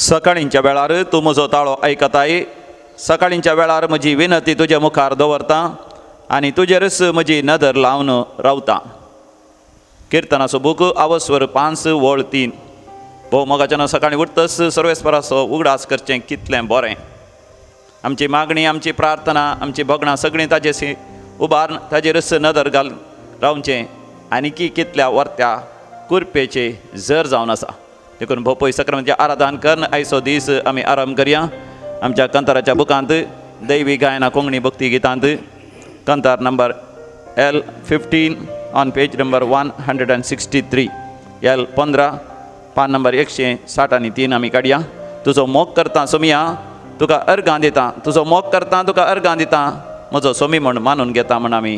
सकाळींच्या वेळार तूं म्हजो ताळो आयकताय. सकाळींच्या वेळार म्हजी विनंती तुज्या मुखार दवरता आनी तुजेरच म्हजी नदर लावन रावता. किर्तनाचो बूक आवस्वर 5 वळ 3. भोव मोगाच्यान सकाळीं उठतच सर्वेस्पराचो उगडास करचें कितलें बरें. आमची मागणी, आमची प्रार्थना, आमची भगणां सगळीं ताजेशी उबार ताजेरच नदर घाल रावचें आनीकी कितल्या वर्त्या कुरपेचे जर जावन आसा. देखून भोपय सक्रमांचें आराधन करून आयचो दीस आमी आराम करया. आमच्या कंताराच्या बुकांत दैवी गायना कोंकणी भक्ती गितांत कंतार number L15 on page number 163 L15 पान नंबर 163 आमी काडया. तुजो मोग करता सोमिया तुका अर्गां दिता, तुजो मोग करता तुका अर्गां दिता, म्हजो सोमी म्हण मानून घेता म्हण आमी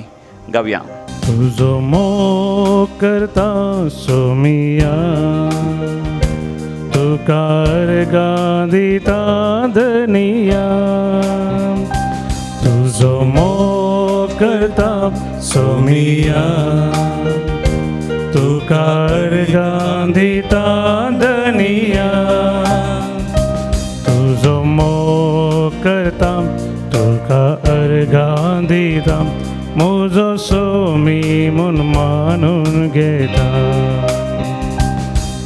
गावया. तुजो मोग करता सोमिया तुका अर्गां दिता धनिया, तुजो मोग करता सोमिया तुका अर्गां दिता धनिया, तुजो मोग करता तुका अर्गां दिता, म्हजो सोमी म्हूण मानून घेता,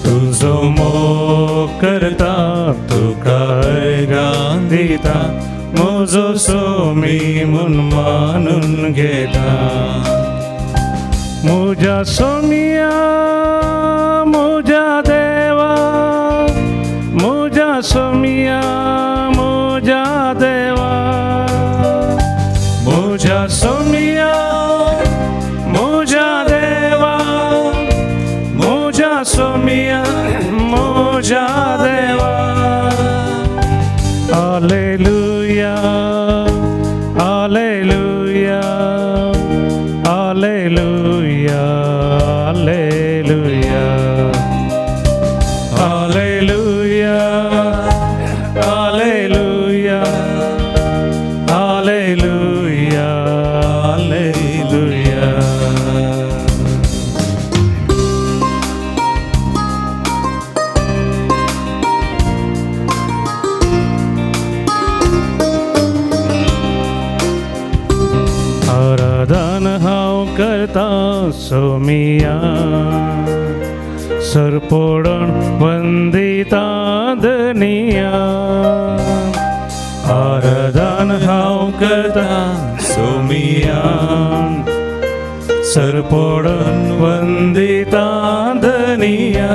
तुजो मोग करता तुका अर्गां दिता, म्हजो सोमी म्हूण मानून घेता. म्हज्या सोमिया म्हज्या देवा, म्हज्या सोमिया म्हज्या देवा, म्हज्या सोमिया म्हज्या देवा, म्हज्या सोमिया म्हज्या देवा. Hallelujah, hallelujah, hallelujah, hallelujah, hallelujah, hallelujah, hallelujah, hallelujah. आराधन हांव करता सोमिया, सरपोडण वंदिता धनिया, आराधन हांव करता सोमिया, सरपोडण वंदिता धनिया,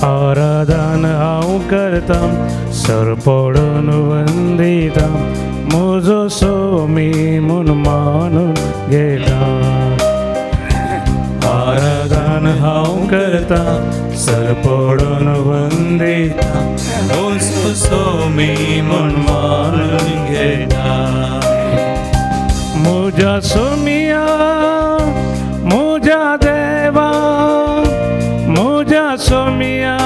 आराधन हांव करता सरपोडण वंदिता, म्हजो सोमी म्हूण मानून घेता, आराधन हांव करता सरपोडून वंदिता, म्हजो सोमी म्हूण मानून घेता. म्हज्या सोमिया म्हज्या देवा, म्हज्या सोमिया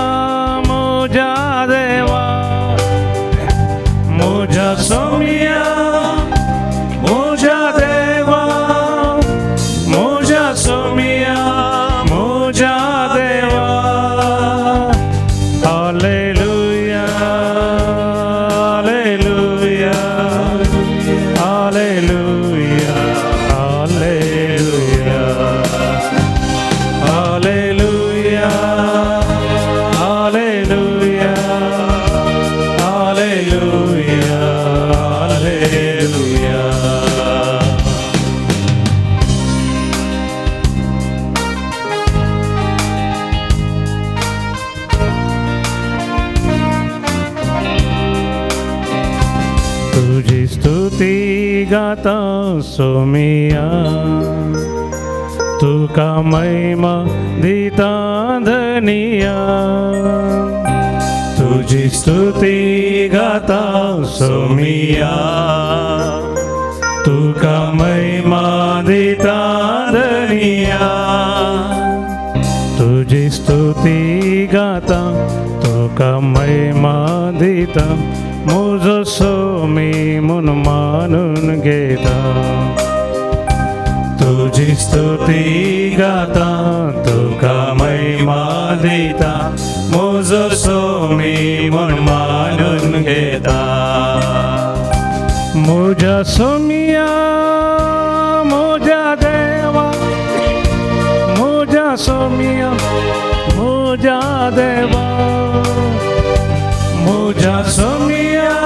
म्हज्या देवा, म्हज्या सोमिया म्हज्या देवा, म्हज्या सोमिया म्हज्या देवा. Hallelujah, hallelujah, hallelujah, hallelujah, hallelujah, hallelujah, hallelujah, hallelujah. तुझी स्तुती गाता सोमिया, तुका महिमा दिता धनिया, तुझी स्तुती गाता सोमिया, तुका महिमा दिता धनिया, तुझी स्तुती गाता तुका महिमा दिता, म्हजो सोमी म्हूण मानून घेता, तुझी स्तुती गाता तुका महिमा दिता, म्हजो सोमी म्हूण मानून घेता. म्हज्या सोमिया, म्हज्या देवा, म्हज्या सोमिया, म्हज्या देवा, म्हज्या सोमिया,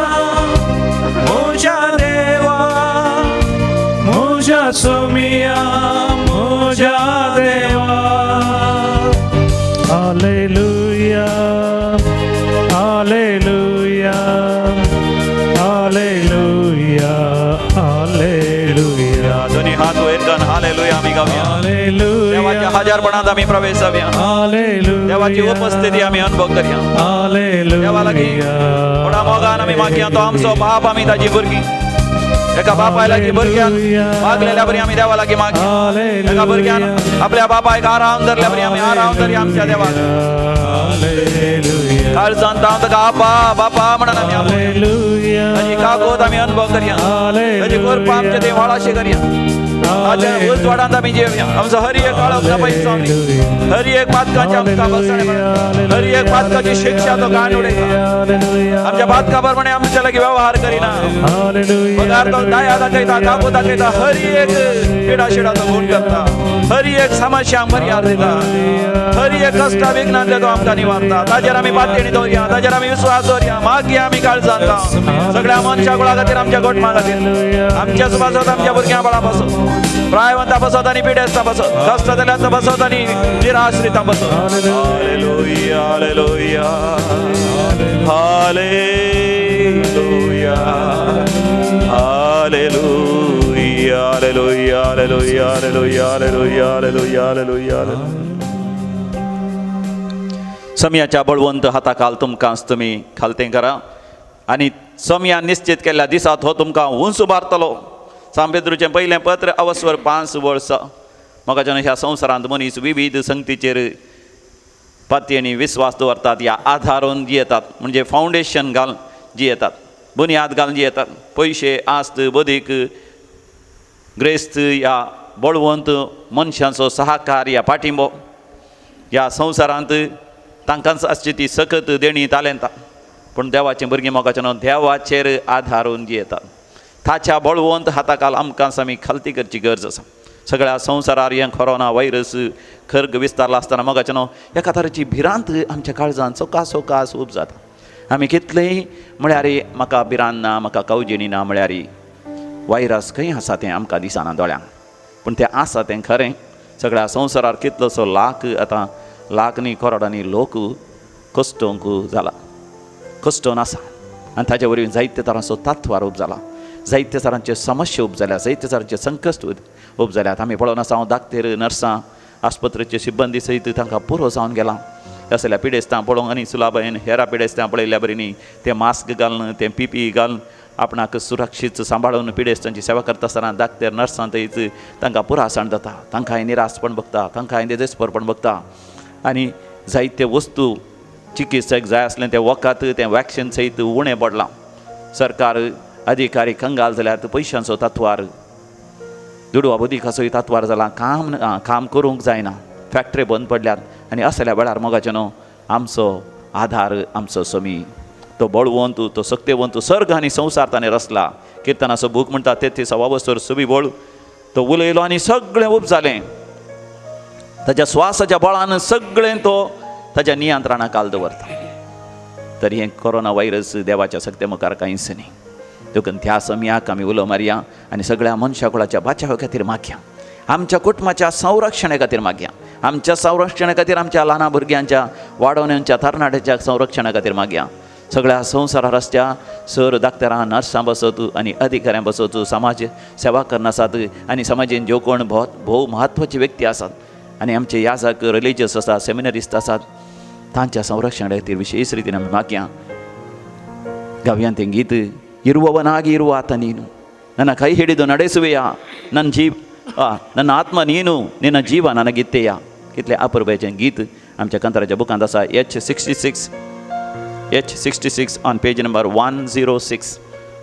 म्हज्या देवा, म्हज्या सोमिया, म्हज्या देवा. Hallelujah, hallelujah, hallelujah, hallelujah. दोन्ही हात वयर करून हालेलुया आमी गावया. देवाच्या हालेलुया. हजारपणात आमी प्रवेश जावया. हालेलुया. देवाची उपस्थिती आमी अनुभव करया. देवा लागीं हालेलुया. थोडा मोगान आमी मागया. तो आमचो बाप, आमी ताजी भुरगीं. एका बापाय लागीं भुरग्यान मागलेल्या बरी आमी देवा लागीं मागया. एका भुरग्यान आपल्या बापायक आराम धरल्या बरी आमी आराम धरया आमच्या देवाक. हालेलुया. काळजान तांव ताका आपा बापा म्हणून आमी आपोवया. हालेलुया. ताजी कागद आमी अनुभव करया. ताजी कृपा आमच्या ते व्हाळाशी करया. ताच्या उजवाडांत आमी जेवया. आमचो हर एक काळोख जपयचो आमी. हर एक पातकाची आमकां बसणे, हर एक पातकाची शिक्षा तो काण उडयता. आमच्या पातका प्रमाणे आमच्या लागीं व्यवहार करिना, पगार तो दया दाखयता, काबू दाखयता. हर एक पिडा शिडा तो गुण करता. हर एक समस्यांक पर्याय दिता. हर एक कश्टा विघ्नांतले तो आमकां निवारता. ताजेर आमी पातयेणी दवरया, ताजेर आमी विस्वास दवरया. मागया आमी काळजांत सगळ्या मनशा कुळा खातीर, आमच्या गोटमा खातीर, आमच्या पासत, आमच्या भुरग्यां बाळा पासत, प्रायवंता पासत आनी पिडेस्ता पासत, कश्ट जाल्यांचा पासत आनी निराश्रितां पासत. Hallelujah, hallelujah, hallelujah, hallelujah, hallelujah, hallelujah, hallelujah, hallelujah, hallelujah, hallelujah. समयाच्या बळवंत हाताखाल तुमकां तुमी खालतें करा आनी समया निश्चित केल्ल्या दिसात हो तुमकां उंच उबारतलो. सांपेद्रूचें पयलें पत्र अवस्वर 5 वर्सां. म्हाका ह्या संवसारांत मनीस विविध संगतीचेर पातयेनी विस्वास दवरतात या आधारून जियेतात, म्हणजे फावंडेशन घालून जियेतात, बुन्याद घालून जियेतात. पयशे, आस्त, बदीक, ग्रेस्त या बळवंत मनशांचो सहकार या पाठिंबो ह्या संवसारांत तांकांच आसची ती सकत देणी तालेंता. पूण देवाचें भुरगीं मोगाचें न्हू देवाचेर आधारून जियेतात. ताच्या बळवंत हाताखाल आमकां आमी खालती करची गरज आसा. सगळ्या संवसारार हें कोरोना व्हायरस खर्ग विस्तारला आसतना मोगाचें न्हू एका तरेची भिरांत आमच्या काळजान सोकास सोकास उब जाता. आमी कितलेंय म्हळ्यार म्हाका भिरांत ना, म्हाका कावजेणी ना म्हळ्यार व्हायरस खंय आसा तें आमकां दिसना दोळ्यांक, पूण तें आसा तें खरें. सगळ्या संवसारार कितलोसो लाख, आतां लाख न्ही करोडांनी लोक कश्टोंक जाला, कश्टोन आसा आनी ताचे वरवीं जायते तरांचो तत्वार उब जाला, जायते तरांचे समस्या उब जाल्या, जायते तरांचे संकश्ट उब जाल्यात. आमी पळोवन आसा हांव दाक्तेर, नर्सां, आस्पत्रेचे सिब्बंदी सयत तांकां पुरो जावन गेलां. असल्या पिडेस्तां पळोवंक आनी सुलाबायन हेरा पिडेस्तां पळयल्या बरी न्ही तें मास्क घालून, तें पी घालून आपणाक सुरक्षीत सांबाळून पिडेस्तांची सेवा करता आसतना दाक्तेर नर्सां थंयच तांकां पुरासाण जाता. तांकां निरासपण बगता, तांकां देजस्परपण बगता आनी जायते वस्तू चिकित्सेक जाय आसलें तें वखद, तें वॅक्सिन सयत उणें पडलां. सरकार अधिकारी कंगाल जाल्यार पयशांचो तत्वार, दुडवा बदिकाचोय तत्वार जाला. काम काम करूंक जायना, फॅक्टरी बंद पडल्यात आनी असल्या वेळार मोगाचें न्हू आमचो आधार, आमचो समी, तो बळवंत, तो सक्तेवंत सर्ग आनी संवसार ताणें रचला. किर्तनाचो बूक म्हणटा 33 वस्तर सुबी बळ तो उलयलो आनी सगळें उब जालें. ताच्या स्वासाच्या बळान सगळें तो ताच्या नियंत्रणा काल दवरता. तर हें कोरोना व्हायरस देवाच्या सक्ते मुखार कांयच न्ही. देखून त्या समयाक आमी उलो मारया आनी सगळ्या मनशा कुळाच्या बाचावा खातीर मागया, आमच्या कुटुंबाच्या संरक्षणे खातीर मागया, आमच्या संरक्षणा खातीर, आमच्या ल्हाना भुरग्यांच्या, वाडोवण्यांच्या, तरणाट्याच्या संरक्षणा खातीर मागया. सगळ्या संवसारा रस्त्या सर दाक्तरां, नर्सां बसत आनी अधिकाऱ्यां बसत, समाज सेवा करना आसात आनी समाजेन ज्यो कोण भोव म्हत्वाची व्यक्ती आसात आनी आमचे याजक, रिलिजियस आसात, सेमिनरिस्ट आसात, तांच्या संरक्षणा खातीर विशेष रितीन आमी मागया. गावयां तें गीत, ಇರುವವನಾಗಿ ಇರುವ ಆತ ನೀನು, ನನ್ನ ಕೈ ಹಿಡಿದು ನಡೆಸುವೆಯಾ, ನನ್ನ ಜೀವ ನನ್ನ ಆತ್ಮ ನೀನು, ನಿನ್ನ ಜೀವ ನನಗಿತ್ತೆಯ. कितलें अपुरबायेचें गीत आमच्या कंत्राच्या बुकांत आसा. H 66 on page number 106.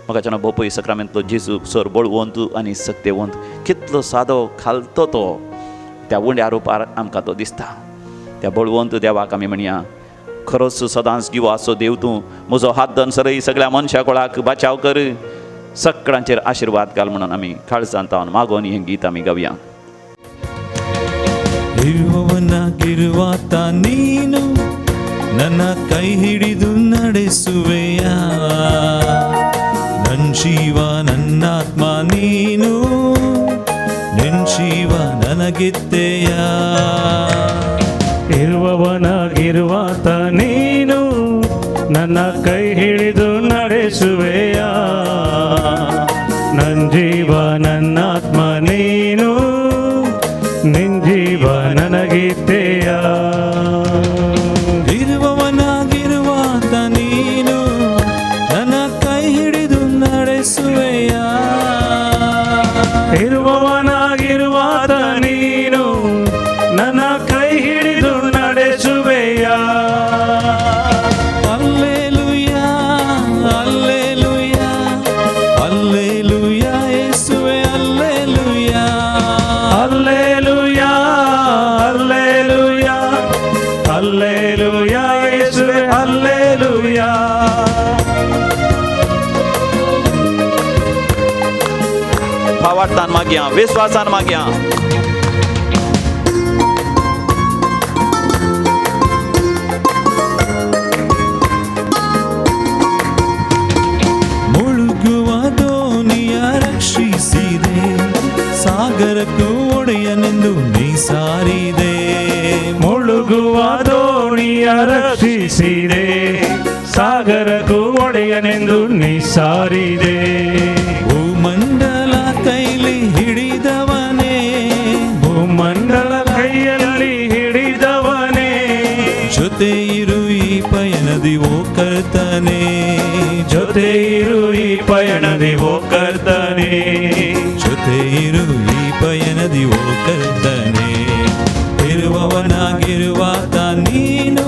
म्हाका बोपय सक्रामेंतलो जेजू सर बळवंत आनी सक्तेवंत, कितलो सादो खालतो तो त्या उंड्या रुपार आमकां तो दिसता. त्या बळवंत देवाक आमी म्हणया, खरोच सदांच गिवाचो देव तूं, म्हजो हात धन सरय सगळ्या मनशा कोळाक बचाव कर, सगळ्यांचेर आशिर्वाद घाल म्हणून आमी काळजांत तावन मागोन हें गीत आमी गावया. ಇರುವವನಾಗಿರುವಾತ ನೀನು ನನ್ನ ಕೈ ಹಿಡಿದು ನಡೆಸುವೆಯ, ನನ್ ಜೀವ ನನ್ನಾತ್ಮ ನೀನು, ನಿನ್ ಜೀವ ನನಗಿತ್ತೆಯ. ಇರುವವನಾಗಿರುವಾತ ನೀನು ನನ್ನ ಕೈ ಹಿಡಿದು ನಡೆಸುವೆಯ, ನನ್ ಜೀವ ನನ್ನಾತ್ಮ ನೀನು, ನಿನ್ ಜೀವ ನನಗಿತ್ತೆಯ. ಇರುವವನಾಗಿರುವಾತ ನೀನು ನನ್ನ ಕೈ ಹಿಡಿದು ನಡೆಸುವೆಯ, ಇರುವವನಾಗಿರುವಾತ ನೀನು ನನ್ನ ಕೈ ಹಿಡಿದು ನಡೆಸುವೆಯ. ಅಲ್ಲೇಲುಯಾ ಅಲ್ಲೇಲುಯಾ ಅಲ್ಲೇಲುಯಾ ಯೇಸುವೆ ಅಲ್ಲೇಲುಯಾ. ಅಲ್ಲೇಲುಯಾ ಅಲ್ಲೇಲುಯಾ ಅಲ್ಲೇಲುಯಾ ಯೇಸುವೆ ಅಲ್ಲೇಲುಯಾ. भावार्थान मागया, विस्वासान मागया. ಮುಳುಗುವ ದೋಣಿಯ ರಕ್ಷಿಸಿದೆ, ಸಾಗರಕ್ಕೂ ಒಡೆಯನೆಂದು ನೀ ಸಾರಿದೆ. ಮುಳುಗುವ ದೋಣಿಯ ರಕ್ಷಿಸಿದೆ, ಸಾಗರಕ್ಕೂ ಒಡೆಯನೆಂದು ನೀ ಸಾರಿದೆ. ಭೂಮಂಡಲ ಕೈಲಿ ಹಿಡಿದವನೇ, ಭೂಮಂಡಲ ಕೈಯಲ್ಲಿ ಹಿಡಿದವನೇ, ಜೊತೆ ಇರು ಈ ಪಯಣದಿ ಓ ಕರ್ತನೆ, ಜೊತೆ ಇರು ಈ ಪಯಣದಿ ಓ ಕರ್ತನೆ, ಜೊತೆ ಇರು ಈ ಪಯಣದಿ ಓ ಕರ್ತನೆ. ಇರುವವನಾಗಿರುವಾತ ನೀನು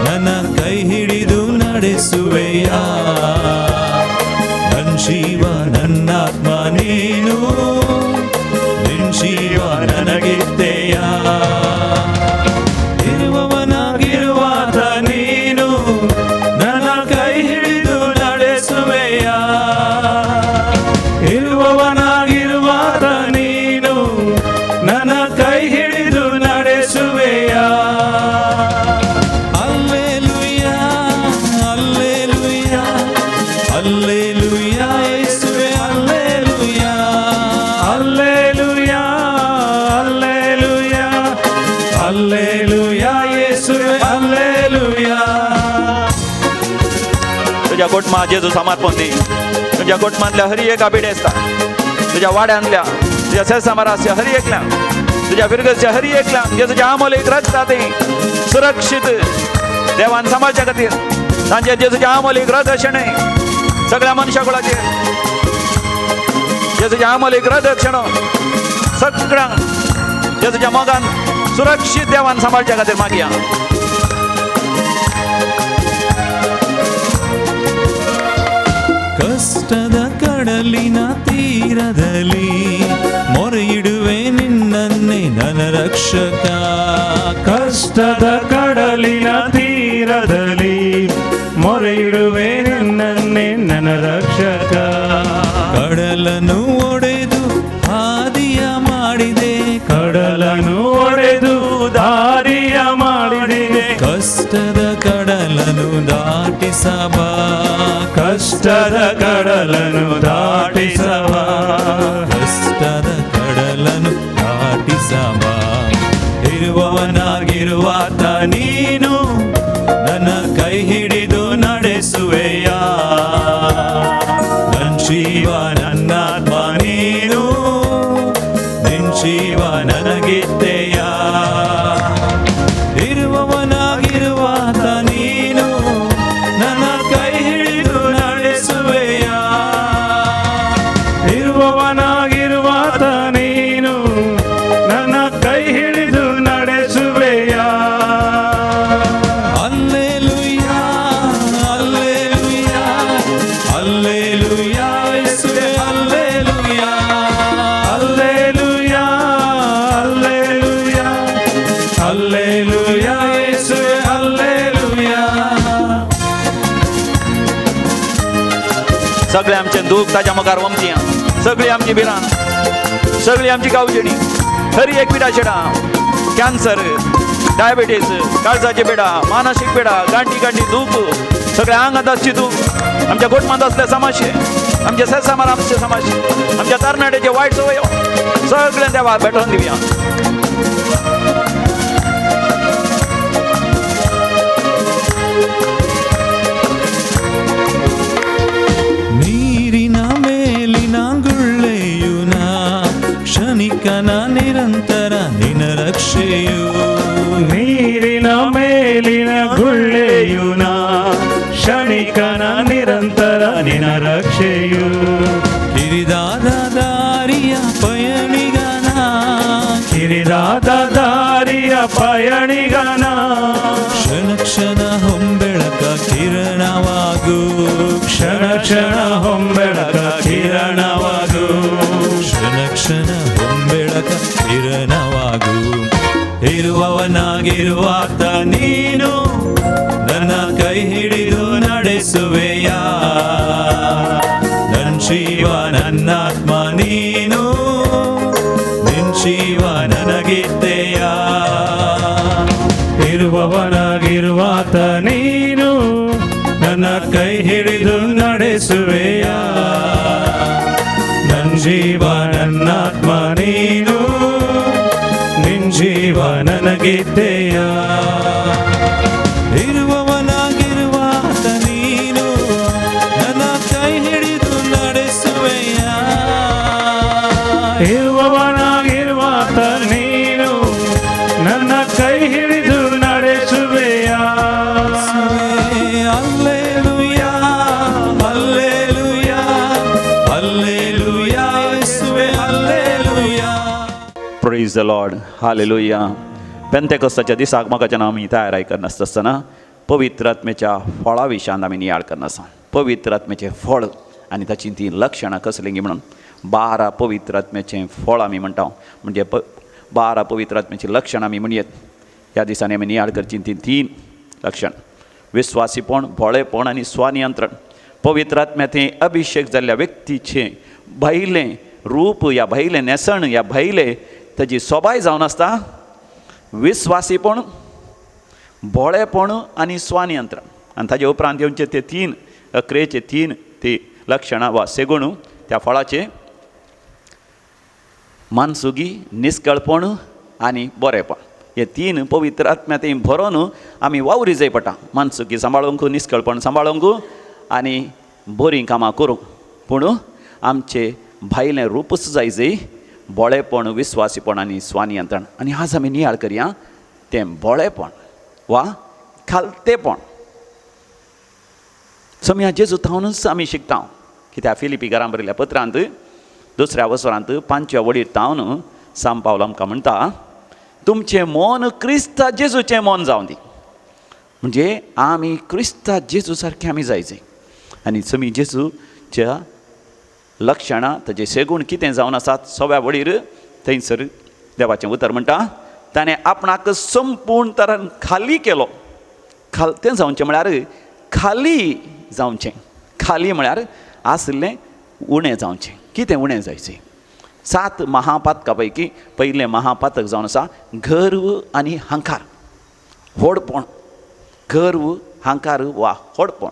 ನನ್ನ ಕೈ ಹಿಡಿದು ನಡೆಸುವೆಯ, ನನ್ ಜೀವ ನನ್ನಾತ್ಮ ನೀನು, ನಿನ್ ಜೀವ ನನಗಿತ್ತೆಯ. ಇರುವವನಾಗಿರುವಾತ ನೀನು ನನ್ನ ಕೈ ಹಿಡಿದು ನಡೆಸುವೆಯ, ಇರುವವನಾಗಿರುವಾತ ನೀನು ನನ್ನ ಕೈ ಹಿಡಿದು ನಡೆಸುವೆಯ. ಅಲ್ಲೇಲುಯಾ ಅಲ್ಲೇಲುಯಾ ಅಲ್ಲೇಲುಯಾ ಯೇಸುವೆ ಅಲ್ಲೇಲುಯಾ. ಅಲ್ಲೇಲುಯಾ ಅಲ್ಲೇಲುಯಾ ಅಲ್ಲೇಲುಯಾ ಯೇಸುವೆ ಅಲ್ಲೇಲುಯಾ. तुज्या कोटमा जेजू समर्पण दी, तुज्या कोटमांतल्या हरी एका बिडेस्ता, तुज्या वाड्यांतल्या, तुज्या सेसामाराच्या हरी एकल्या, तुज्या फिरगसच्या हरी एकल्या जेजूच्या आमोलीक रचता ती सुरक्षीत देवान सांबाळच्या खातीर तांचे जेजूच्या आमोलीक रथ अशें न्हय सगळ्या मनशा कुळाचेर जेजूच्या आमोलीक रथ अशें सगळ्यांक जेजूच्या मोगान सुरक्षीत देवान सांबाळच्या खातीर मागया. ಕಷ್ಟದ ಕಡಲಿನ ತೀರದಲ್ಲಿ ಮೊರೆಯಿಡುವೆ ನಿನ್ನನ್ನೇ ನನ್ನ ರಕ್ಷಕ, ಕಷ್ಟದ ಕಡಲಿನ ತೀರದಲ್ಲಿ ಮೊರೆಯಿಡುವೆ ನಿನ್ನನ್ನೇ ನನ್ನ ರಕ್ಷಕ. ಕಡಲನ್ನು ಒಡೆದು ಹಾದಿಯ ಮಾಡಿದೆ, ಕಡಲನ್ನು ಒಡೆದು ದಾರಿಯ ಮಾಡಿದೆ, ಕಷ್ಟದ ಕಡಲನ್ನು ದಾಟಿಸಬಾ, ಕಷ್ಟದ ಕಡಲನ್ನು ದಾಟಿಸವ, ಕಷ್ಟದ ಕಡಲನ್ನು ದಾಟಿಸಬಾ. ಇರುವವನಾಗಿರುವಾತ ನೀನು ನನ್ನ ಕೈ ಹಿಡಿದು ನಡೆಸುವೆಯ, ನನ್ ಜೀವ ನನ್ನಾತ್ಮ ನೀನು, ನಿನ್ ಜೀವ ನನಗಿತ್ತೆಯ. ಇರುವವನಾಗಿರುವಾತ ನೀನು ನನ್ನ ಕೈ ಹಿಡಿದು ನಡೆಸುವೆಯ, ಇರುವವನಾಗಿರುವಾತ ನೀನು ನನ್ನ ಕೈ ಹಿಡಿದು ನಡೆಸುವೆಯ. सगळें आमचें दूख ताच्या मुखार वमतिया, सगळी आमची भिरांत, सगळी आमची गांवजेणी, हरी एक पिडा शेडा, कॅन्सर, डायबिटीज, काळजाची पिडा, मानसीक पिडा, गांठी गांठी दूख, सगळ्या आंगात आसची दूख, आमच्या गोटमांत असले समाशे, आमच्या सेसामार आमचे समाशे, आमच्या तरणाट्याचे वायट सवयो, सगळें देवा भेटोवन दिवया. ನೀರಿನ ಮೇಲಿನ ಗುಳ್ಳೆಯುನ ಕ್ಷಣಿಕನ ನಿರಂತರ ನಿನ ರಕ್ಷೆಯು. ನೀರಿನ ಮೇಲಿನ ಗುಳ್ಳೆಯುನ ಕ್ಷಣಿಕನ ನಿರಂತರ ನಿನ ರಕ್ಷೆಯು. ಕಿರಿದಾದ ದಾರಿಯ ಪಯಣಿಗನ, ಕಿರಿದಾದ ದಾರಿಯ ಪಯಣಿಗನ, ಕ್ಷಣ ಕ್ಷಣ ಹೊಂಬೆಳಕ ಕಿರಣವಾಗು, ಕ್ಷಣ ಕ್ಷಣ ಹೊಂಬೆಳಕ ಕಿರಣವಾಗು, ಕ್ಷಣ ಕ್ಷಣ ಹೊಂಬೆಳಕ ಕಿರಣವಾಗು. ಇರುವವನಾಗಿರುವಾತ ನೀನು ನನ್ನ ಕೈ ಹಿಡಿದು ನಡೆಸುವೆಯ, ನನ್ ಜೀವ ನನ್ನಾತ್ಮ ನೀನು, ನಿನ್ ಜೀವ ನನಗಿದ್ದೆಯ. ಇರುವವನಾಗಿರುವಾತ ನೀನು ನನ್ನ ಕೈ ಹಿಡಿದು ನಡೆಸುವೆಯ, ನನ್ ಜೀವ ನನ್ನಾತ್ಮ ನೀನು, ನಿನ್ ಜೀವ ನನಗಿದ್ದೆಯ. ಇರುವವನಾಗಿರುವಾತ ನೀನು ನನ್ನ ಕೈ ಹಿಡಿದು ನಡೆಸುವೆಯ, ಇರುವವನಾಗಿರುವಾತ ನೀನು ನನ್ನ ಕೈ ಹಿಡಿದು ನಡೆಸುವೆಯ. ಅಲ್ಲೇಲುಯಾ, ಅಲ್ಲೇಲುಯಾ, ಅಲ್ಲೇಲುಯಾ, ಯೇಸುವೆ alleluia. Praise the Lord, hallelujah. पेंतेकोस्ताच्या दिसाक म्हाकाच्यान आमी तयाराय करनासता आसतना पवित्र आत्म्याच्या फळा विशयांत आमी नियाळ करनासा. पवित्र आत्म्याचें फळ आनी ताचीं तीं लक्षणां कसलीं म्हणून 12 पवित्र आत्म्याचें फळ आमी म्हणटा, म्हणजे 12 पवित्र आत्म्याचीं लक्षणां आमी म्हणयेत. ह्या दिसांनी आमी नियाळ करचीं तीं 3 लक्षण: विस्वासीपण, भोळेपण आनी स्वनियंत्रण. पवित्र आत्म्याचें अभिशेक जाल्ल्या व्यक्तीचें भायलें रूप या भायलें न्हेसण या भायलें ताजी सोबाय जावन आसता विस्वासीपण, भोळेपण आनी स्वनियंत्रण. आनी ताजे उपरांत येवचे ते 3 अक्रेचे 3 ती लक्षणां वा सेगुण त्या फळाचे: मानसुगी, निस्कळपण आनी बरेपण. हे 3 पवित्र आत्म्या भरोन आमी वावरी जाय पडटा, मानसुकी सांबाळूंक, निस्कळपण सांबाळूंक आनी बरीं कामां करूंक. पूण आमचें भायलें रूपच जाय जय भोळेपण, विस्वासीपण आनी स्वनियंत्रण. आनी आज आमी नियाळ करया तें भोळेपण वा खालतेपण. सम्या जेजू थावनूच आमी शिकता. कित्याक फिलिपी घरां बरयल्ल्या पत्रांत 2 वसरांत 5 वडीर तावन सांब पावल आमकां म्हणटा, तुमचें मन क्रिस्ता जेजूचें मन जावं दी. म्हणजे आमी क्रिस्ता जेजू सारकें आमी जायचे. आनी समी जेजूच्या लक्षणां ताजे सेगूण कितें जावन आसात सव्या वडीर थंयसर देवाचें उतर म्हणटा, ताणें आपणाक संपूर्ण तरान खाली केलो. खालतें जावचें म्हळ्यार खाली जावचें, खाली म्हळ्यार आसलें उणें जावचें. कितें उणें जायचें? 7 महापातकां पैकी पयलें महापातक जावन आसा गर्व आनी हंकार, व्हडपण. गर्व, हंकार वा व्हडपण,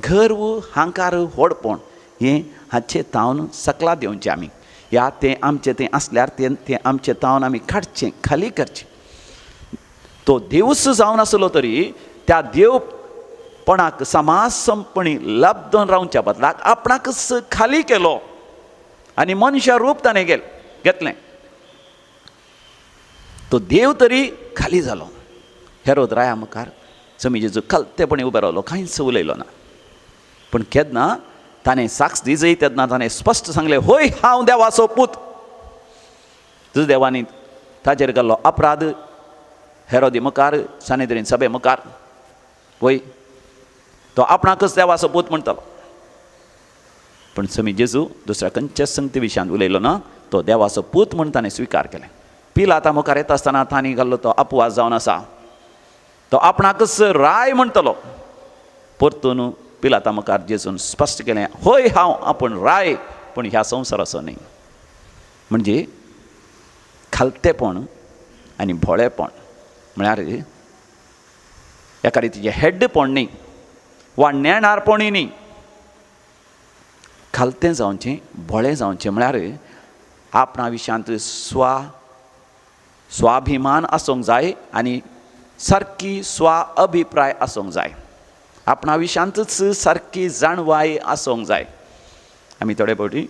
गर्व, हंकार, व्हडपण हें हाचें तावन सकला देंवचें आमी. ह्या तें आमचें तें आसल्यार तें तें आमचें तावन आमी काडचें, खाली करचें. तो देवूच जावन आसलो तरी त्या देवपणाक समाजसंपणी लब्दन रावच्या बदलाक आपणाकच खाली केलो आनी मनशा रूप ताणें घेतलें. तो देव तरी खाली जालो. हेरोद राया मुखार समी जेजू खालतेपणी उबो रावलो, कांयच उलयलो ना. पूण केन्ना ताणें साक्ष दिजय तेन्ना ताणें स्पश्ट सांगलें, होय हांव देवाचो पूत. जुदेवांनी ताजेर घाल्लो अपराध हेरोदी मुखार, सानेद्रीन सभे मुखार, वय तो आपणाकच देवाचो पूत म्हणटालो. पूण समी जेजू दुसऱ्या खंयच्याच संगती विशयांत उलयलो ना, तो देवाचो पूत म्हूण ताणें स्विकार केलें. पिलाता मुखार येता आसतना तांणी घाल्लो तो अपवास जावन आसा, तो आपणाकच राय म्हणटलो. परतून पिलाता मुखार जेजून स्पश्ट केलें, हय हांव आपूण राय, पूण ह्या संवसाराचो न्ही. म्हणजे खालतेपण आनी भोळेपण म्हळ्यार एका रितीचें हेड्डपण न्ही वा नेणारपणूय न्ही. खालतें जावचें, भोळें जावचें म्हळ्यार आपणा विशयांत स्वाभिमान आसूंक जाय आनी सारकी स्वा अभिप्राय आसूंक जाय. आपणा विशयांतच सारकी जाणवाय आसूंक जाय. आमी थोडे फावटी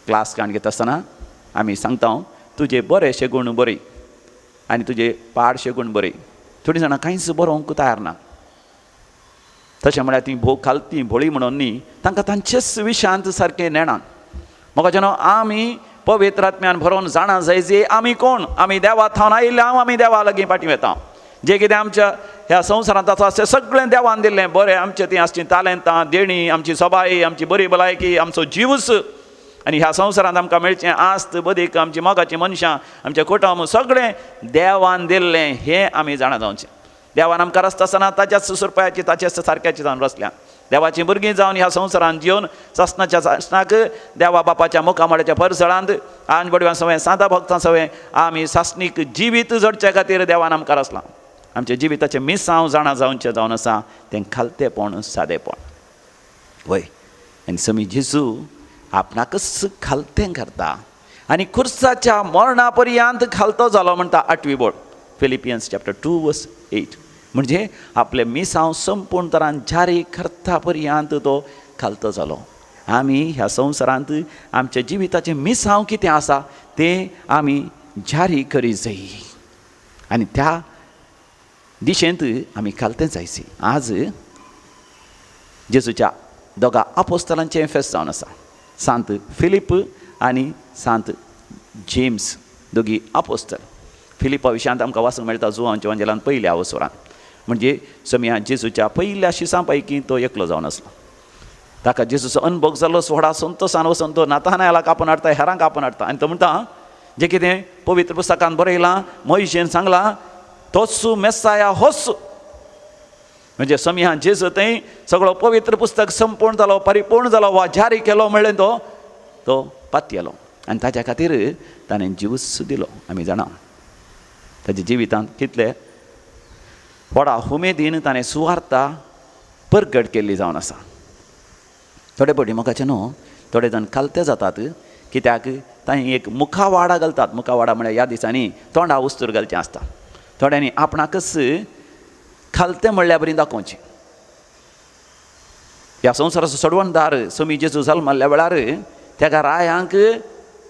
क्लास काण घेता आसतना आमी सांगता, तुजे बरेशे गूण बरय आनी तुजे पाडशे गूण बरय. थोडीं जाणां कांयच बरोवंक तयार ना. तशें म्हळ्यार ती भोव खालती भोळी म्हणून न्ही, तांकां तांचेच विशयांत सारकें नेणात. म्हाका जेन्ना आमी पवित्र आत्म्यान भरोवन जाणा जाय जे आमी कोण, आमी देवा थावन आयिल्ले हांव, आमी देवा लागीं फाटीं वेता. जें कितें आमच्या ह्या संवसारांत आसा तें सगळें देवान दिल्लें बरें. आमचें तीं आसचीं तालेंतां, देणीं, आमची सबाई, आमची बरी भलायकी, आमचो जिवूच, आनी ह्या संवसारांत आमकां मेळचें आस्त बदीक, आमची मोगाचीं मनशां, आमचें कुटुंब, सगळें देवान दिल्लें हें आमी जाणा जावचें. देवान आमकां रस्ता आसतना ताच्याच सुरपायाची, ताच्याच सारक्याची जावन रचल्या. देवाचीं भुरगीं जावन ह्या संवसारांत जिवन सासणाच्या सासणाक देवा बापाच्या मुखामळाच्या परसळांत आनी बडव्यां सवें, सांता भक्तां सवें आमी सासणीक जिवीत जोडचे खातीर देवान आमकां रचलां. आमच्या जिविताचें मिसांव जाणा जावचें जावन आसा तें खालतेपण, सादेपण. वय, आनी समी जेजू आपणाकच खालतें करता आनी खुर्साच्या मरणा पर्यंत खालतो जालो म्हणटा 8वी बोळ, फिलिपियन्स चॅप्टर 2 वर्स 8. म्हणजे आपले मिसांव संपूर्ण तरान जारी करता पर्यंत तो खालतो जालो. आमी ह्या संवसारांत आमच्या जिविताचें मिसांव कितें आसा तें आमी जारी करी जाय आनी त्या दिशेंत आमी खालतें जायचे. आज जेजूच्या दोगा आपोस्तलांचें फेस्त जावन आसा, सांत फिलीप आनी सांत जेम्स, दोगी आपोस्तल. फिलिपा विशयांत आमकां वाचूंक मेळटा जुवांच्या वांजेलान पयल्या अवसरान, म्हणजे समिया जेजूच्या पयल्या शिसां पैकी तो एकलो जावन आसलो. ताका जेजूचो अनभोग जालो, व्हडा संतोसान वचून तो नातानायालाक आपोवन हाडटा, हेरांक आपोवन हाडटा आनी तो म्हणटा, जें कितें पवित्र पुस्तकान बरयलां, मोयशेन सांगलां, तोच मेस्साया होच. म्हणजे समिया जेजू थंय सगळो पवित्र पुस्तक संपूर्ण जालो, परिपूर्ण जालो वा जारी केलो म्हणलें तो तो पातयेलो आनी ताच्या खातीर ताणें जिवूच दिलो. आमी जाणा ताच्या जिवितांत कितले व्हडा उमेदीन ताणें सुवार्ता परगट केल्ली जावन आसा. थोडे फावटी मोगाचें न्हू, थोडे जाण खालते जातात कित्याक तांणी एक मुखावाडा घालतात. मुखावाडा म्हळ्यार ह्या दिसांनी तोंडा उस्तूर घालचें आसता. थोड्यांनी आपणाकच खालतें म्हणल्या बरी दाखोवचें. ह्या संवसाराचो सोडवणदार समी जेजू जल्मल्ल्या वेळार तेका रायांक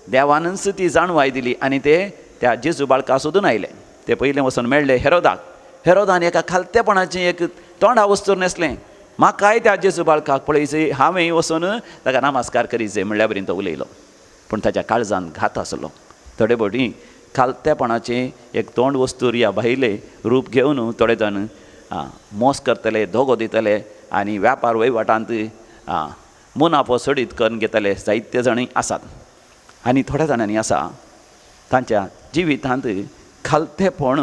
देवानच ती जाणवाय दिली आनी ते त्या जेजू बाळका सोदून आयले. ते पयलें वचून मेळ्ळे हेरोदाक. हेरोदान एका खालतेपणाचें एक तोंडा वस्तूर न्हेसलें, म्हाकाय त्या जेजू बाळकाक पळयचे, हांवें वचून ताका नमस्कार करीचे म्हणल्या बरीन तो उलयलो. पूण ताच्या काळजान घात आसलो. थोडे फावटी खालतेपणाचें एक तोंड वस्तूर या भायलें रूप घेवन थोडे जाण मोस करतले, दोगो दितले आनी व्यापार वहिवाटांत मुनाफो सडीत करून घेतले जायते जाणूय आसात. आनी थोड्या जाणांनी आसा तांच्या जिवितांत खालतेपण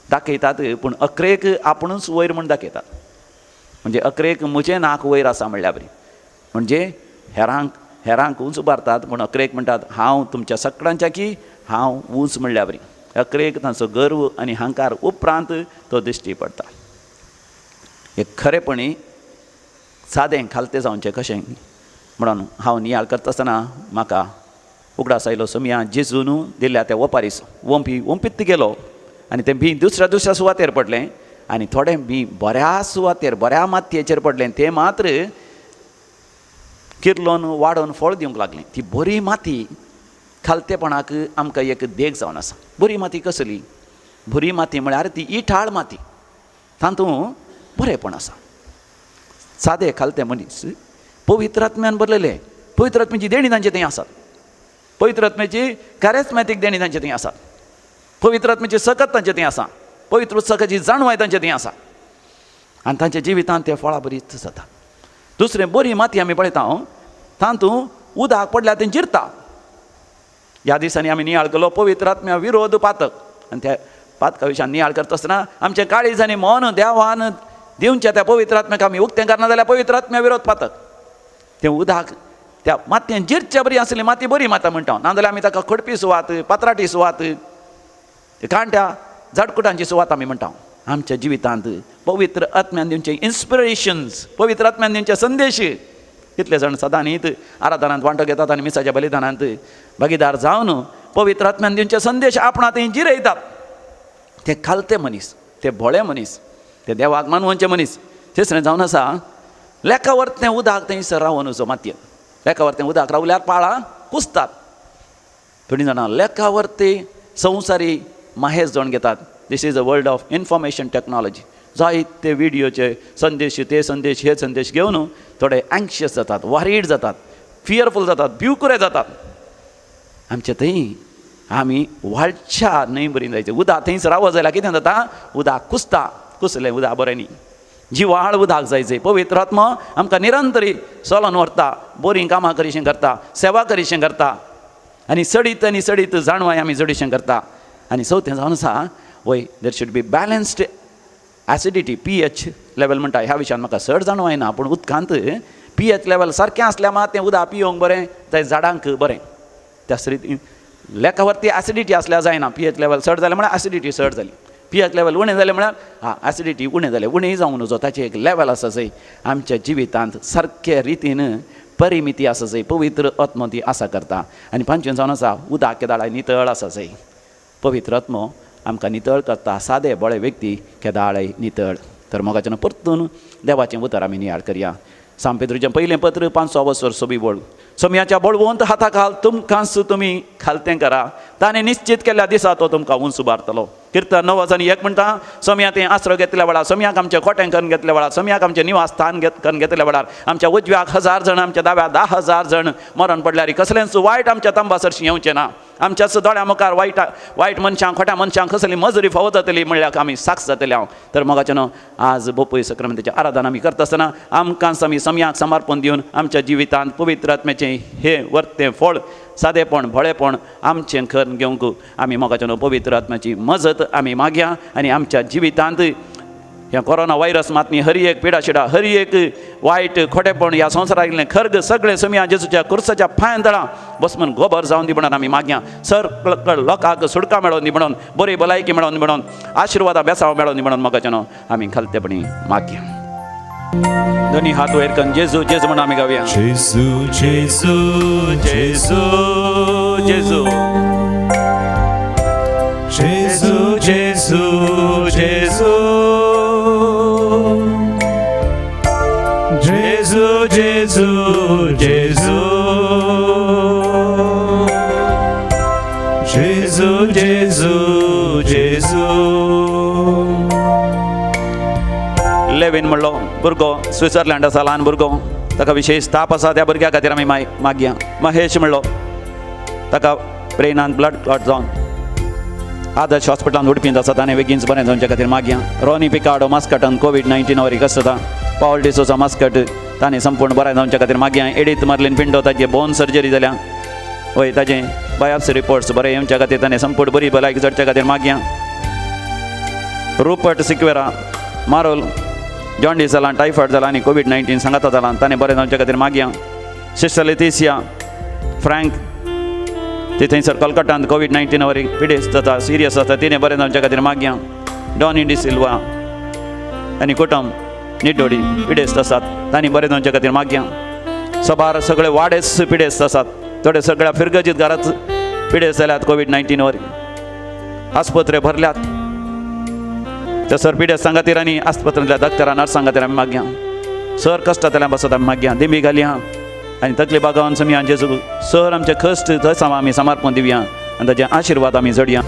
दाखयतात, पूण अकरेक आपुणूच वयर म्हूण दाखयतात. म्हणजे अकरेक म्हजें नाक वयर आसा म्हणल्या बरी, म्हणजे हेरांक उंच उबारतात, पूण अकरेक म्हणटात हांव तुमच्या सगळ्यांच्या की हांव उंच म्हणल्या बरी. अकरेक तांचो गर्व आनी अहंकार उपरांत तो दिश्टी पडटा. एक खरेपणी सादें खालतें जावचें कशें म्हणून हांव नियाळ करता आसतना म्हाका उगडास आयलो सोमया जेजून दिल्ल्या त्या ओपारीस वोंपी वोंपीत गेलो आनी तें बी दुसऱ्या दुसऱ्या सुवातेर पडलें आनी थोडें बी बऱ्या सुवातेर बऱ्या मातयेचेर पडलें, तें मात्र किर्लोन वाडोवन फळ दिवंक लागलें. ती बरी माती खालतेपणाक आमकां एक देख जावन आसा. बरी माती कसली? बरी माती म्हळ्यार ती इठाळ माती, तातूंत बरेंपण आसा. सादे खालते मनीस पवित्र आत्म्यान भरलेले, पवित्र आत्म्याची देणी तांचे थंय आसात, पवित्र आत्म्याची कॅरेस्मॅटीक देणी तांचे थंय आसात, पवित्र आत्म्याची सकत तांचे थंय आसा, पवित्र उत्सकाची जाणवाय तांचे थंय आसा आनी तांच्या जिवितांत ते फळां बरीच जाता. दुसरें बरी माती आमी पळयता तातूंत उदक पडल्यार तें जिरता. ह्या दिसांनी आमी नियाळ केलो पवित्र आत्म्या विरोध पातक आनी त्या पातका विशयान नियाळ करता आसतना आमचें काळीज आनी मन देवान दिवच्या त्या पवित्र आत्म्याक आमी उक्तें करना जाल्यार पवित्र आत्म्या विरोध पातक. तें उदक त्या मातयेन जिरच्या बरी आसली माती बरी माता म्हणटा, नाजाल्यार आमी ताका खडपी सुवात, पात्राटी सुवात, कांट्या झाडकुटांची सुवात आमी म्हणटा. आमच्या जिवितांत पवित्र आत्म्यान दिवचे इन्स्पिरेशन्स, पवित्र आत्म्यान दिवचे संदेश कितले जाण सदांनीत आराधनांत वांटो घेतात आनी मिसाच्या बलिदानांत भागीदार जावन पवित्र आत्म्यान दिवचे संदेश आपणा थंय जिरयतात. ते खालते मनीस, ते भोळे मनीस, ते देवाक मानवचे मनीस. तिसरें जावन आसा लेखावर तें उदक थंयसर रावन वचो मातयेन, लेखावर तें उदक रावल्यार पाळां कुसतात. थोडीं जाणां लेखावर ते संवसारी माहेस जावन घेतात. This is a world of information technology. जायते विडियोचे संदेश, ते संदेश, हे संदेश घेवन थोडे एंक्शियस जातात, वरीड जातात, फियरफूल जातात, भिवकुरे जातात. आमचे थंय आमी व्हाळच्या न्हंय बरी जायचे उदक थंयच रावत जाल्यार कितें जाता, उदक कुसता, कुसलें उदक बरें न्ही. जिवाळ उदक जायचें. पवित्र आत्मा आमकां निरंतरी चलोन व्हरता, बरीं कामां करीशें करता, सेवा करीशें करता आनी सडीत आनी सडीत जाणवाय आमी जडीशें करता. आनी चवथें जावन आसा वय there should be balanced acidity, pH level म्हणटा. ह्या विशयान म्हाका चड जाणवाय ना, पूण उदकांत पीएच लेवल सारकें आसल्यार मात तें उदक पिवंक बरें, जाय झाडांक बरें. त्याच रितीन लेखावरती एसिडिटी आसल्यार जायना, पीएच लेवल चड जालें म्हळ्यार एसिडिटी चड जाली, पीएच लेवल उणें जालें म्हळ्यार हा एसिडिटी उणें जालें, उणें जावंक नजो. ताचें एक लेवल आसा जंय आमच्या जिवितांत सारके रितीन परिमिती आसा जंय पवित्र आत्मो ती आसा करता. आनी पांचवें जावन आसा उदक केदाळाय नितळ आसा जंय पवित्र आत्मो आमकां नितळ करता. सादे बळे व्यक्ती केदाळय नितळ. तर मोगाच्यान परतून देवाचें उतर आमी नियाळ करया. सांपेत्रूचें पयलें पत्र 5 वसर सोबी बोळ. सोमयाच्या बळवंत हाता खाल तुमकांच तुमी खालतें करा, ताणें निश्चित केल्ल्या दिसा तो तुमकां उंच उबारतलो. किर्तन 9:01 म्हणटा, सोमया तें आसरो घेतल्या वेळार, सोमयाक आमचें खोटें करून घेतल्या वेळार, सोमयाक आमचें निवास स्थान करून घेतल्या वेळार, आमच्या उजव्याक 1000 जण, आमच्या दाव्याक 10,000 जण मरण पडल्यार कसलेंच वायट आमच्या तंबा सरशीं येवचें ना. आमच्याच दोळ्या मुखार वायट वायट मनशांक, खोट्या मनशांक कसली मजुरी फावो जातली म्हणल्यार आमी साक्ष जातले हांव. तर मोगाच्यान आज बोपय सक्रांतीचें आराधन आमी करता आसतना आमकांच आमी समयाक समर्पण दिवन आमच्या जिवितांत पवित्र आत्म्याचें हें वर्तें फळ, सादेपण, भोळेपण आमचें करून घेवंक आमी मोगाच्यान पवित्र आत्म्याची मजत आमी मागया. आनी आमच्या जिवितांत ह्या कोरोना व्हायरस मात न्ही, हर एक पिडाशिडा, हर एक वायट खोटेपण, ह्या संवसारांतलें खर्ग सगळें समिया जेजूच्या कुर्साच्या पांयां तळां बसमन गोबर जावन दी म्हणून आमी मागया. सर लोकांक सुटका मेळोवन दी म्हणून, बरी भलायकी मेळोवन दी म्हणून, आशिर्वादा बेसांव मेळोवन दी म्हणून मोगाच्यान आमी खालतेपणी मागया. दोनी हात वयर करून जेजू जेजू म्हणून आमी गावया. जेजू जेजू जेजू जेजू जेजू जेजू जेजू जेजू जेजू जेजू जेजू जेजू जेजू. लेवीन म्हणलो भुरगो स्वित्झर्लंड आसा, ल्हान भुरगो, ताका विशेश ताप आसा, त्या भुरग्या खातीर आमी मागया. महेश म्हणलो ताका ब्रेनान ब्लड क्लॉट जावन आदर्श हॉस्पिटलान उडपींत आसा, ताणें बेगीनच बरें जावच्या खातीर मागया. रोनी पिकाडो मास्कटान कोवीड-19 वरी कसता, पावल डिसोजा मास्कट ताणें संपूर्ण बरें जावच्या खातीर मागया. एडीत मार्लीन पिंडो ताजे बोन सर्जरी जाल्या, वय ताजें बायोप्सी रिपोर्ट्स बरें येवच्या खातीर ताणें संपूर्ण बरी भलायकी चडच्या खातीर मागया. रुपर्ट सिक्वेरा मारोल जॉन्डीस जाला, टायफॉयड जाला आनी कोवीड-19 सांगाता जाला, ताणें बरें जावच्या खातीर मागया. सिस्टर लेतिसिया फ्रँक ती थंयसर कलकत्तांत कोवीड-19 वरी पिडेस्त जाता, सिरियस आसता, तिणें बरें जावच्या खातीर मागया. डॉनी डिसिल्वा आनी कुटुंब निड्डोडी पिडेस्त आसात, तांणी बरें जावच्या खातीर मागया. सबार सगळे वाडेच पिडेस्त आसात, थोडे सगळ्या फिरगजीत घरात पिडेस्त जाल्यात कोवीड-19 वरी, आस्पत्रे भरल्यात. तसर पिडेस्तां खातीर आनी आस्पत्रेंतल्या डॉक्टरां नर्सां खातीर आमी मागया. सर कश्टांतल्यान बसत आमी मागया, दिमी घालया आनी तकली बागावन समी जेजू सर आमचे कश्ट थंय आमी समर्पण दिवया आनी ताचे आशिर्वाद आमी जोडया.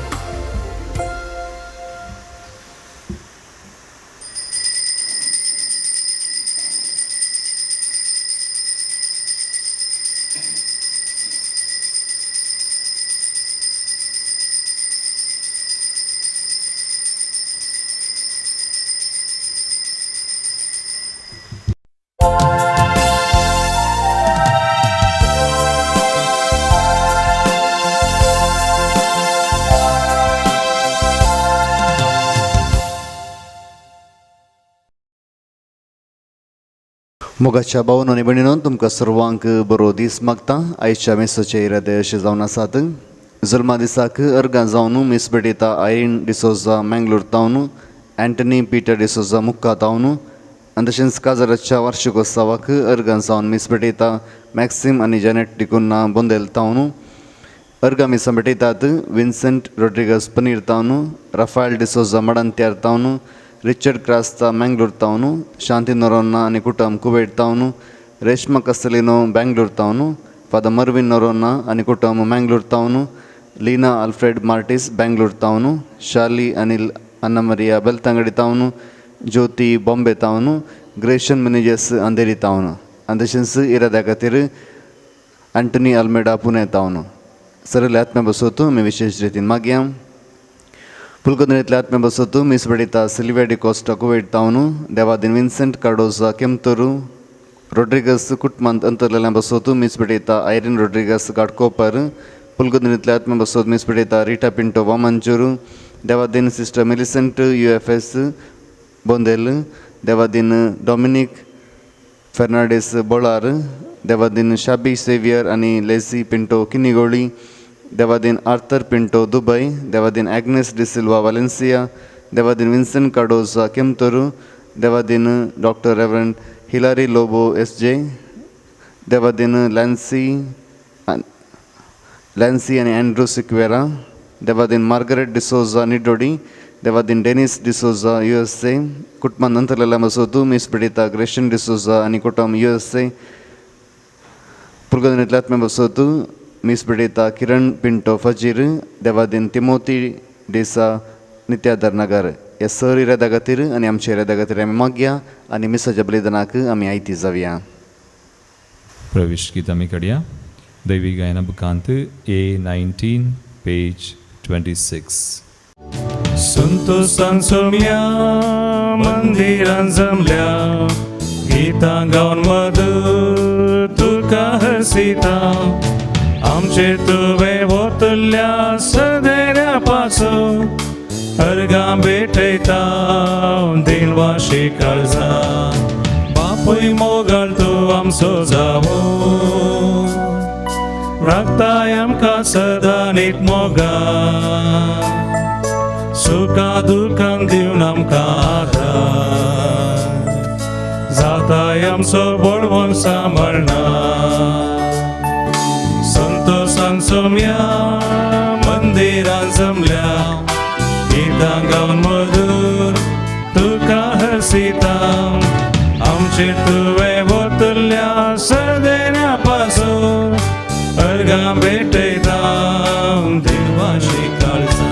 मोगाच्या भावांनो आनी भयणींनो, तुमकां सर्वांक बरो दीस मागता. आयच्या मिसाचे इरादे अशें जावन आसात. जल्मा दिसाक अर्गां जावन मीस भेटयता आयरीन डिसोजा मँगलोर तावन, अँटनी पीटर डिसोजा मुक्का तावन आनी तशेंच काजाराच्या वार्षिकोत्सवाक अर्गां जावन मीस भेटयता मॅक्सीम आनी जॅनेट डिकुन्ना बोंदेल तावन. अर्गां मिसां भेटयतात विन्सेंट रोड्रिगस पनीर तावन, राफायल डिसोजा मडंत्यार तावन, रिचर्ड क्रास्ता मँगलोर तावन, शांती नोरोन्ना आनी कुटुंब कुवेट तावन, रेश्मा कस्तलिनो बँगलोर तावन, फादर मर्विन नोरोन्ना आनी कुटुंब मँगलोर तावन, लीना अल्फ्रेड मार्टीस बँगलोर तावन, शाली अनिल अन्ना मरिया बेलतांगडी तावन, ज्योती बॉम्बे तावन, ग्रेशन मिनेजस अंधेरी तावन आनी तशेंच इराद्या खातीर अँटनी अल्मेडा पुणे तावन. सरले आत्म्या बसोतू आमी विशेश रितीन मागया. पुलकोंदणींतल्या आत्म्या बसोतू मीस भेटयता सिल्विया डिकोस्टा कुवेट तावन, देवादीन विन्सेंट कार्डोजा केमतोरू, रोड्रिगस कुटुंबांत अंतरलेल्या बसोतू मीस भेटयता आयरीन रोड्रिगस घाटकोपर. पुलकोंदणींतल्या आत्म्या बसोत मीस भेटयता रिटा पिंटो वामनचोरू, देवादीन सिस्टर मिलिसेंट UFS Bondel, देवादीन डॉमिनीक फेर्नांडीस बोळार, देवादीन शाबी सेवियर आनी लेसी पिंटो किनिगोळी, देवादीन आर्थर पिंटो दुबय, देवादीन एग्नेस डिसिल्वा वालेन्सिया, देवादीन विन्सन कार्डोजा केमतोरू, देवादीन doctor reverend Hillary Lobo SJ, Devadin Lancy Lancy आनी अँड्रू सिक्वेरा, देवादीन मार्गरेट डिसोजा निडोडी, देवादीन डेनिस डिसोजा USA, कुटुंबान नंतरलेल्या मसोतू मीस भेटयता ग्रेशन डिसोजा आनी कुटुंब USA. पुलगदनेंतल्या आत्म्या बसोतू मीस भेटयता किरण पिंटो फजीर, देवादीन तिमोती डिसा नित्यादर नगर. ह्या सर इराद्या खातीर आनी आमच्या इराद्या खातीर आमी मागया आनी मिसाच्या बलिदानाक आमी आयती जावया. प्रवेश गीत आमी काडया दैवी गायना बुकांत A19 page 26. संतोषान सोम्या मंदिरान जमल्या, गीतां गावन मधुर तुका हसिता. आमचे तुवें वतल्या सदेऱ्या पासून अर्गां भेटयता दिलवाशी काळजा. बापूय मोगाळ तूं आमचो जावो, राखताय आमकां सदां नीट मोगा. सुखा दुखान दिवन आमकां आदार, जाताय आमचो बळवंत सांबाळना. संतोषान सोम्या मंदिरान जमल्या, गितां गावन मधुर तुका हसिता. आमचे तुवें वतल्या सदेऱ्या पासून अर्गां भेटयता देवाशी काळजा.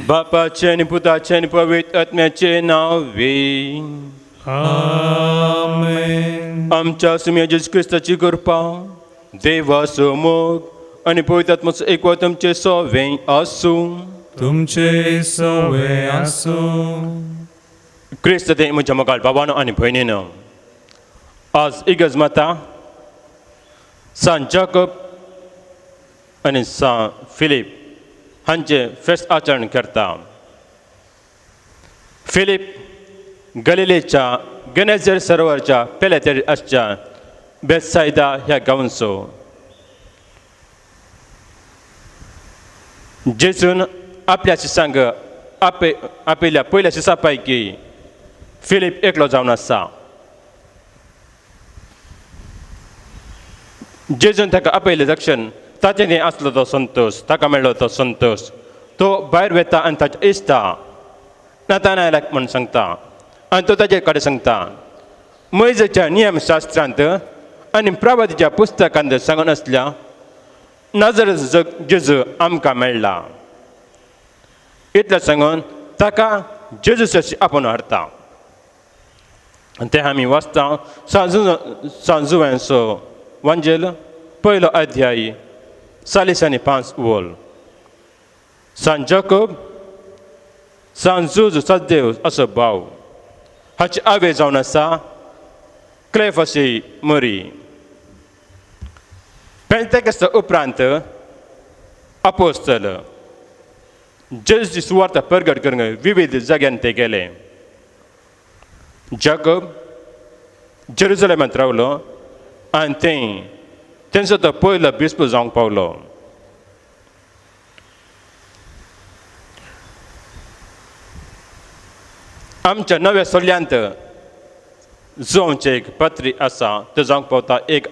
बापाचे आनी पुताचे आनी पवित्र आत्म्याचे नांव. आमेन. आमच्या सुम्या जेजू क्रिस्ताची कृपा, देवाचो मोग आनी पवित्र आत्म्याचो एकवट तुमचे सोवें आसूं. तुमचे सोवे आसूं. क्रिस्त ते म्हज्या मोगाळ बाबानो आनी भयणीनो, आज इगर्ज माता सान जाकब आनी सान फिलीप हांचे फेस्त आचरण करता. फिलीप गलिलेच्या गनेझर सरोवरच्या पेल्यातेर आसच्या बेतसायदा ह्या गांवचो. जेजून आपल्या शिसांक आपल्या पयल्या शिसा पैकी फिलीप एकलो जावन आसा. जेजून ताका आपयलें दक्षण ताचें आसलो तो संतोश, ताका मेळ्ळो तो संतोश. तो भायर वेता आनी ताच्या इश्टा नातानायलाक म्हूण सांगता आनी तो ताचे कडेन सांगता, मोयजेच्या नियमशास्त्रांत आनी प्रवादीच्या पुस्तकांत सांगून आसल्या नाजर जेजू आमकां मेळ्ळा. इतलें सांगून ताका जेजूशी आपोवन हाडटा. आनी तें आमी वाचता सांजुव्यांचो वांजेल पयलो अध्यायी 40 आनी 5 वोल. सान जाकोब सान जुज सदेव असो भाव हाची आवय जावन आसा क्लेफाशी मरी. पेंतेकस्ता उपरांत अपोस्तल जेजूची सुवार्ता परगट करूंक विविध जाग्यान ते गेले. जाकब जेरुजलेमांत रावलो आनी थंय तेंचो तो पयलो बिस्प जावंक पावलो. आमच्या नव्या सोल्यांत जोंवचें एक पत्री आसा तें जावंक पावता एक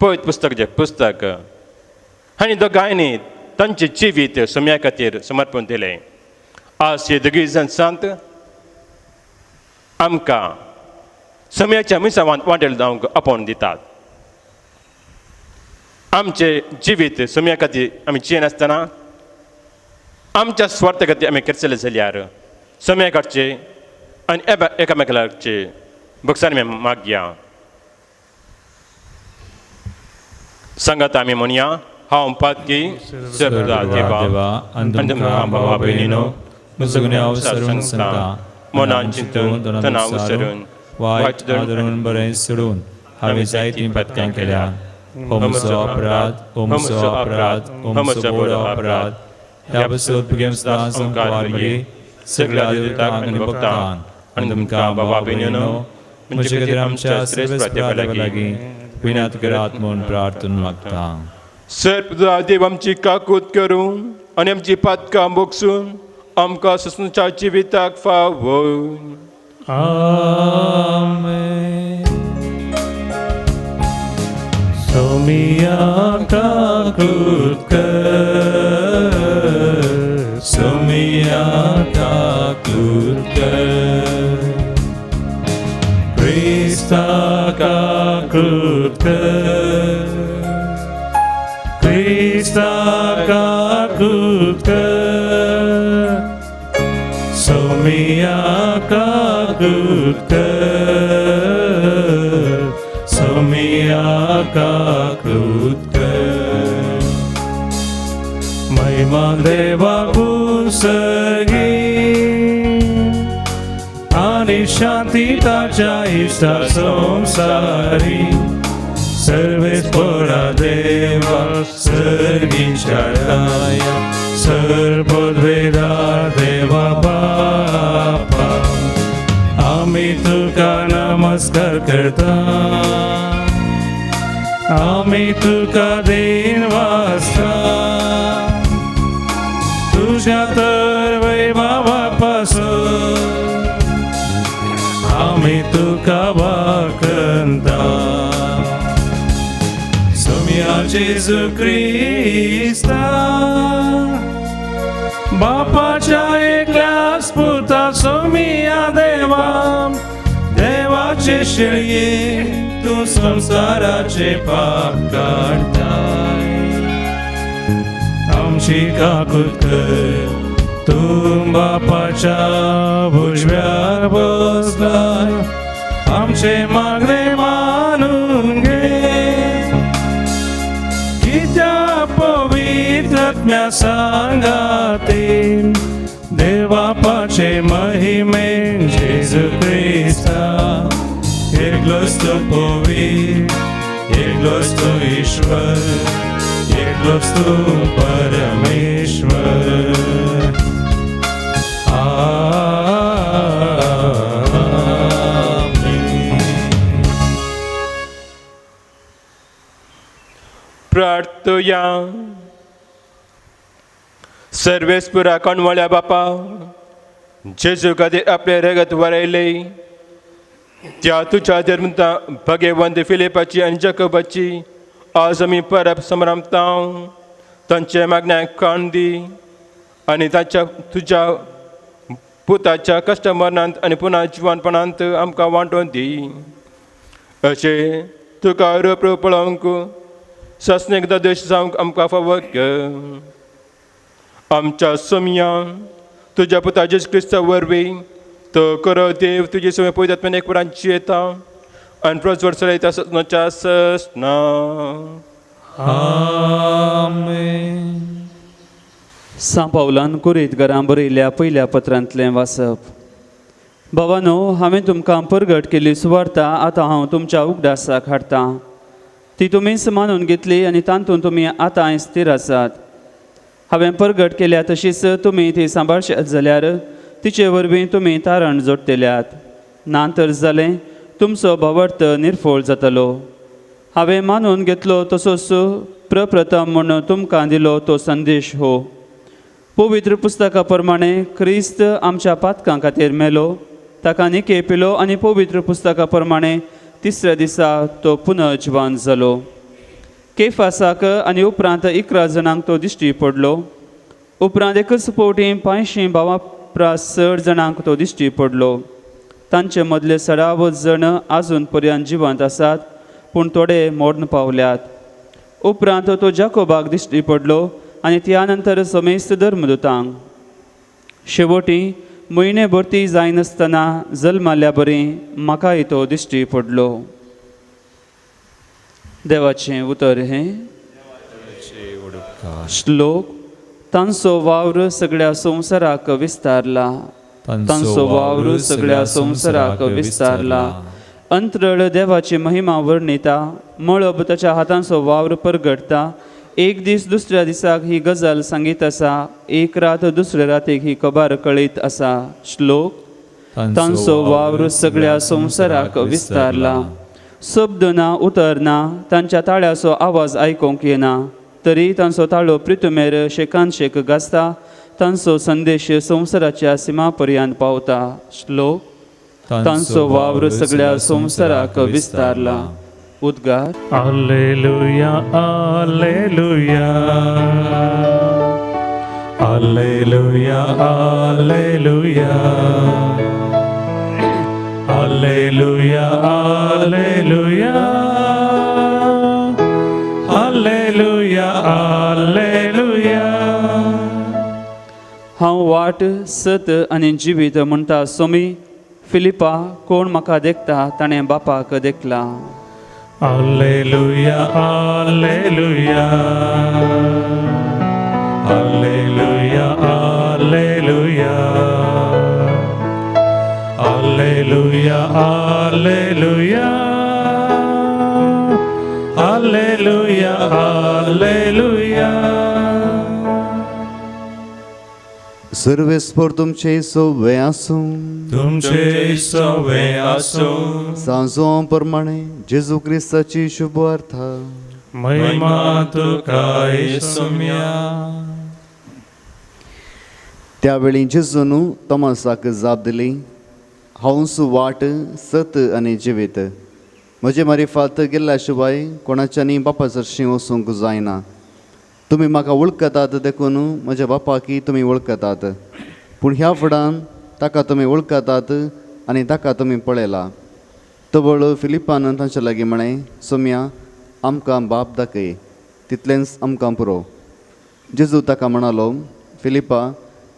पवित्र पुस्तक जें पुस्तक आनी दोगांयनी तांचें जिवीत सम्या खातीर समर्पण दिलें. आज हे दोगीय जाण सांत आमकां सम्याच्या मिसावांत वांटेल जावंक आपोवन दितात. आमचें जिवीत सम्या खातीर आमी जियेनासतना आमच्या स्वार्था खातीर आमी करचेले जाल्यार सम्या काडचे आनी एकामेकाचे भक्षांनी आमी मागया. सांगात आमी म्हणया, हांव पातकी सर्व देवा आनी तुमकां भावा भयणीनो म्हजो गुन्यांव सरून सांगता, मनान चिंतून तणाव विसरून वायट धरून बरें सोडून हांवें जायतीं पथकां केल्या. हो म्हजो अपराध, हो म्हजो अपराध, हो म्हजो व्हड अपराध. ह्या पासत भुरग्यां सदां संवसार मरे सगळ्या देवतांक आनी भक्तांक आनी तुमकां भावा भयणीनो म्हजे खातीर आमच्या सर्वेस्परा देवा लागीं विनंती करात म्हूण प्रार्थना मागता. सर्व देव आमची काकूत करूं आनी आमची पातकां भोगसून आमकां ससुच्या जिविताक फावो. आमेन. सोमिया काकूत कर, सोमिया काकूत कर, क्रिस्ता काकूत कर, क्रिस्ता काकूत कर, सोमिया काकूत कर, सोमिया काकूत कर. महिमा देवा पुसगी आनी शांती ताच्या इश्टा संसारी सर्वेस्परा देवा सर्गीच्या राया सर्वद्वेदा देवा बापा आमी तुका नमस्कार करता, आमी तुका दिन वाचता, तुझ्या तर वैभवा पासून आमी तुका वाकंता. सोम्या जेजू क्रिस्ता बापाच्या एकल्याच पुता सोमिया देवा देवाचे शेळये तूं संवसाराचे पाप काडटाय. आमची काकूत कर, तूं बापाच्या उजव्यार बसलाय, आमचे मागणे मानून घे. कित्या पवित्र आत्म्या सांगातीन देवापाचे महिमे जेजू क्रिस्ता एकलोच तो पवित्र, एकलोच तो ईश्वर, एकलोच तो परमेश्वर. आमेन. प्रार्थया. सर्वेस्पुरा कणवळ्या बापा जेजू खातीर आपलें रगत वरयलें त्या तुज्या धर्मता भगेवंत फिलिपाची आनी जाकोबाची आज आमी परब समरामता. तांचे मागण्याक काण दी आनी ताच्या तुज्या पुताच्या कश्ट मरणांत आनी पुना जिवनपणांत आमकां वांटोवन दी. अशें तुका रूप पळोवंक सासणेक देश जावंक आमकां फावो कर. आमच्या सोमया तुज्या पुता जेजू क्रिस्ता वरवीं तो करो देव तुजे सगळें पयत आत्म्यान एक पुरांची येता आनी प्रज्वर चलयता सदनाच्या ससना. आमेन. सां पावलान कुरीत घरां बरयल्ल्या पयल्या पत्रांतलें वाचप. बाबानो, हांवें तुमकां परगट केल्ली सुवार्ता आतां हांव तुमच्या उगडासाक हाडटां. ती तुमीच मानून घेतली आनी तातूंत तुमी आतांय स्थिर आसात. हांवें परगट केल्या तशीच तुमी ती सांबाळशात जाल्यार तिचे वरवीं तुमी तारण जोडटल्यात. ना तर जालें तुमचो भावार्थ निर्फळ जातलो. हांवें मानून घेतलो तसोच प्रप्रथम म्हूण तुमकां दिलो तो संदेश हो. पवित्र पुस्तका प्रमाणे क्रिस्त आमच्या पातकां खातीर मेलो, ताका निके पिलो आनी पवित्र पुस्तका प्रमाणे तिसऱ्या दिसा तो पुनर्जिवान जालो. केफासाक आनी उपरांत 11 जाणांक तो दिश्टी पडलो. उपरांत एकच फावटी 500 भावां परस चड जाणांक तो दिश्टी पडलो. तांचे मदले सडावत जण आजून पर्यंत जिवंत आसात, पूण थोडे मोडन पावल्यात. उपरांत तो जाकोबाक दिश्टी पडलो आनी त्या नंतर समेस्त धर्मदूतांक. शेवटी म्हयने भरती जायनासतना जल्माल्या बरी म्हाकाय तो दिश्टी पडलो. देवाचें उतर हें. श्लोक. तांचो वावर सगळ्या संवसाराक विस्तारला, तांचो वावर सगळ्या संवसाराक विस्तारला. अंतरळ देवाची महिमा वर्णिता, मळब ताच्या हातांचो वावर परगटता. एक दीस दुसऱ्या दिसाक ही गजाल सांगीत आसा, एक रात दुसऱ्या रातीक ही खबर कळयत आसा. श्लोक. तांचो वावर सगळ्या संवसाराक विस्तारला. शब्द ना उतर ना, तांच्या ताळ्याचो आवाज आयकूंक येना, तरी तांचो ताळो प्रितुमेर शेकान शेक गाजता. तांचो संदेश संवसाराच्या सीमा पर्यंत पावता. श्लोक. तांचो वावर सगळ्या संवसाराक विस्तारला. उद्गार. Alleluia, alleluia, alleluia, alleluia, alleluia, alleluia, alleluia, alleluia. हांव वाट, सत आनी जिवीत म्हणटा सोमी. फिलिपा, कोण म्हाका देखता ताणें बापाक देखला. Alleluia, alleluia, alleluia, alleluia, alleluia, alleluia, alleluia, alleluia. सर्वेस्पर तुमचे सोवे आसूं, तुमचे सोवे आसूं. सांजो प्रमाणे जेजू क्रिस्ताची शुभवार्ता. महिमा तुका येसुम्या. त्यावेळी जेजून तोमासाक जाप दिली, हांवच वाट, सत आनी जिवीत. म्हजे मारिफात गेल्ल्या शिवाय कोणाच्यानी बापा सरशीं वचूंक जायना. तुमी म्हाका वळखतात देखून म्हज्या बापाकी तुमी वळखतात, पूण ह्या फुडान ताका तुमी वळखतात आनी ताका तुमी पळयला. तवळ फिलिपान तांच्या लागीं म्हळें, सोम्या, आमकां बाप दाखय, तितलेंच आमकां पुरो. जेजू ताका म्हणालो, फिलिपा,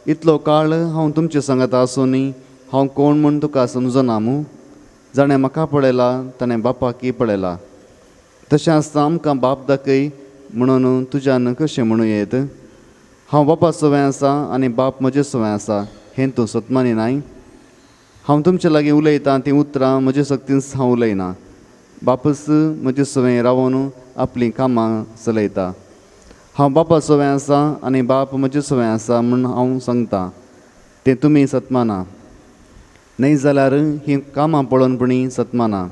इतलो काळ हांव तुमचे सांगात आसूनय हांव कोण म्हूण तुका समजना मू? जाणें म्हाका पळयला ताणें बापाकी पळयला. तशें आसतना आमकां बाप दाखय म्हणून तुज्यान कशें म्हणूं येत? हांव बापा सवें आसा आनी बाप म्हजे सवें आसा हें तूं सतमानी नाय? हांव तुमचे लागीं उलयतां तीं उतरां म्हजे शक्तीन हांव उलयना, बापच म्हजे सवें रावून आपलीं कामां चलयता. हांव बापा सवें आसा आनी बाप म्हजे सवें आसा म्हूण हांव सांगतां तें तुमी सतमाना. न्हय जाल्यार हीं कामां पळोवन पुणी सतमाना.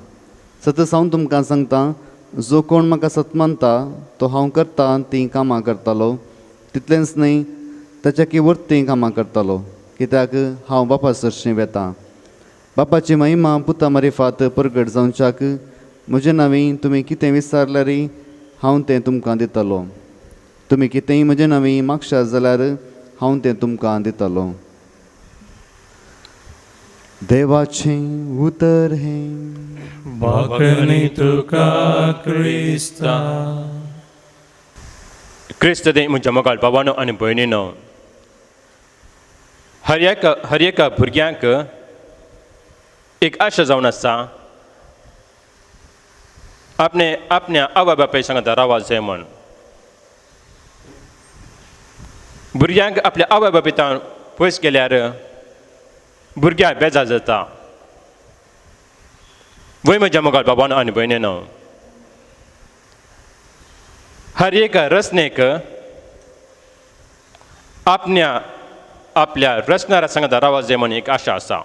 सतच हांव तुमकां सांगतां, जो कोण म्हाका सतमानता तो हांव करता तीं कामां करतालो, तितलेंच न्हय ताच्या वरतीं कामां करतालो, कित्याक हांव बापा सरशीं वेतां. बापाची महिमा पुता मारिफात परगट जावच्याक म्हजे नांवी तुमी कितें विचारल्यार हांव तें तुमकां दितलो. तुमी कितेंय म्हजे नांवी मागशात जाल्यार हांव तें तुमकां दितलो. देवाचें उतर हें. बाकणी तुका क्रिस्ता. क्रिस्त दे म्हज्या मोगाळ बाबानो आनी भयणीनो, हर एका भुरग्यांक एक आशा जावन आसा आपणे आपल्या आवय बापाय सांगता रावा जाय म्हण. भुरग्यांक आपल्या आवय बापायतान पयस गेल्यार भुरग्यांक बेजार जाता. वय म्हज्या मोगाळ बाबानो आनी भयणीनो, हर एका रचनेक आपल्या आपल्या रचणारा सांगता रावा जाय म्हण एक आशा आसा.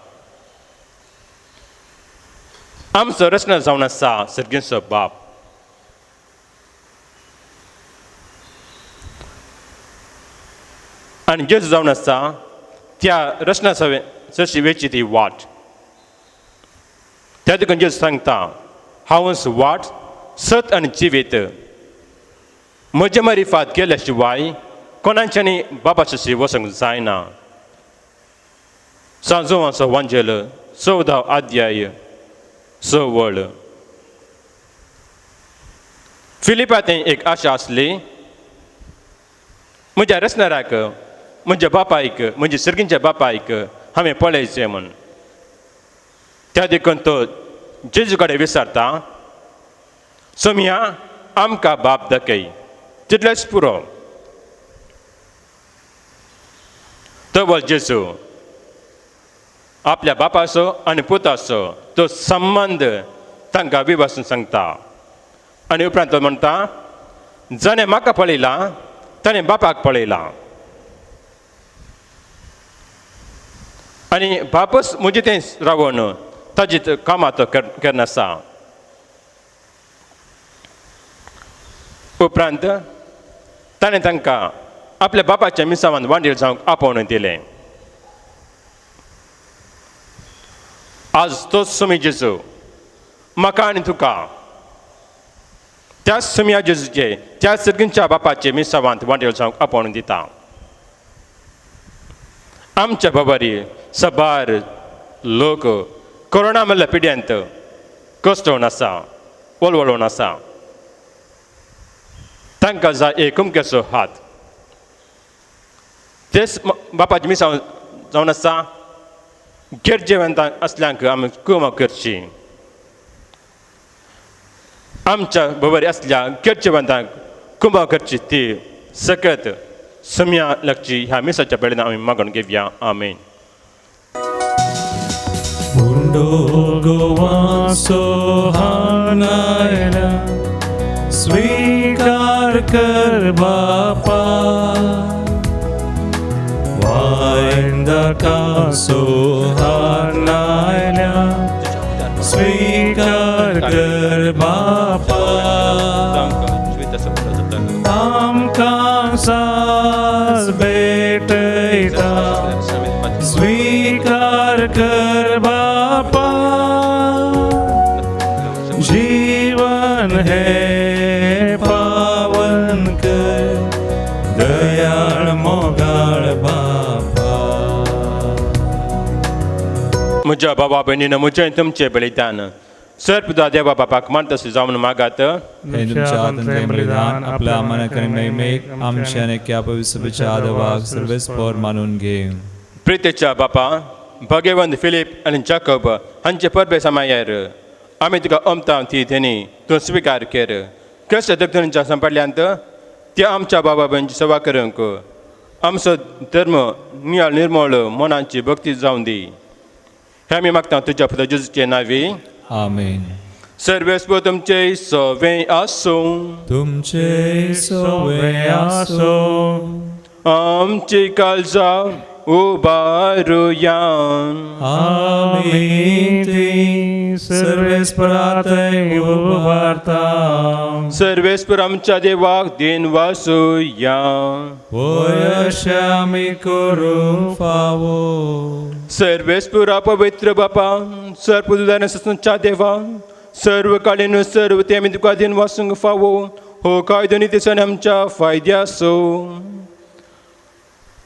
आमचो रचना जावन आसा सर्गींचो बाप. आनी जेजू जावन आसा त्या रचना सवे जशी वेची ती वाट. त्या देखून जेजू सांगता, हांवच वाट, सत आनी जिवीत. म्हजे मारिफात गेल्या शिवाय कोणाच्यानी बाबाशी वचूंक जायना. सांजोवाचो वांजेल 14 अध्याय 6 वळ. फिलिपा थंय एक आशा आसली, म्हज्या रचणाराक, म्हज्या बापायक, म्हज्या सर्गींच्या बापायक हांवें पळयचें म्हूण. त्या देखून तो जेजू कडेन विचारता, सोमया आमकां बाप दाखय, तितलेंच पुरो. तवळ जेजू आपल्या बापाचो आनी पुताचो तो संबंद तांकां विवासून सांगता. आनी उपरांत तो म्हणटा, जाणें म्हाका पळयलां ताणें बापाक पळयलां. आनी बापच म्हजें तें रावन ताजी कामां तो करनासा. उपरांत ताणें तांकां आपल्या बापाच्या मिसावान वांडेल जावंक आपोवन दिलें. आज तोच सोमी जेजू म्हाका आनी तुका त्याच सोमया जेजूचे, त्या सर्गींच्या बापाचे मिसावांत वांडेल जावंक आपोवन दिता. आमच्या बाबारी सबार लोक कोरोना म्हणल्या पिड्यांत कश्टोवन आसा, वळवळोवन आसा. तांकां जाय एक कुमक्याचो हात. तेच बापाचे मिसाव जावन आसा गरजेवंत असल्यांक आमी कुमक करची. आमच्या बरी असल्या गरजेवंतांक कुमक करची ती सकत सम्या लागची ह्या मिसाच्या बेळेन आमी मागून घेवया. आमेन. स्वीकार कर बापा, वायंदा सोहानायल्या स्वीकार कर बापा. आमकां साज भेटयता स्वीकार कर बापा. जीवन है पावन कर दयाळ मोगाळ बापा. म्हज्या बाबा भयणीन म्हजें तुमचें बलिदान सर्पदा देवा बापाक मानतस जावन मागात. हे तुमच्या हातांतलें बलिदान आपल्या मनाक आनी महिमेक आमच्या आनी एका पवित्र आदवाक सर्वेस्पर मानून घे. प्रितीच्या बापा, भगवंत फिलीप आनी जाकोब हांचे परबे समायार आमी तुका अमता ती तेणी तूं स्विकार कर. क्रिस्त दग्धनीच्या संपडल्यांत त्या आमच्या बाबा भयणीची सेवा करूंक आमचो धर्म नियाळ निर्मळ मनांची भक्ती जावन दी. हे आमी मागता तुज्या पुता जेजूचे नांवी. आमेन. सर्वेस्पर तुमचे सवे आसूं. तुमचे सवे आसूं. आमची काळजां उबारुया. आमी ती सर्वेस्पराथंय उबारता. सर्वेस्पर आमच्या देवाक दिन वासुया. होय अशें आमी करूंक फावो. सर्वेस्पुरा पवित्र बापा, सर्वपुदान देवा, सर्व काळीन सर्व ते आमी तुका दिन वासूंक फावो. हो कायदो नी आमच्या फायद्याचो.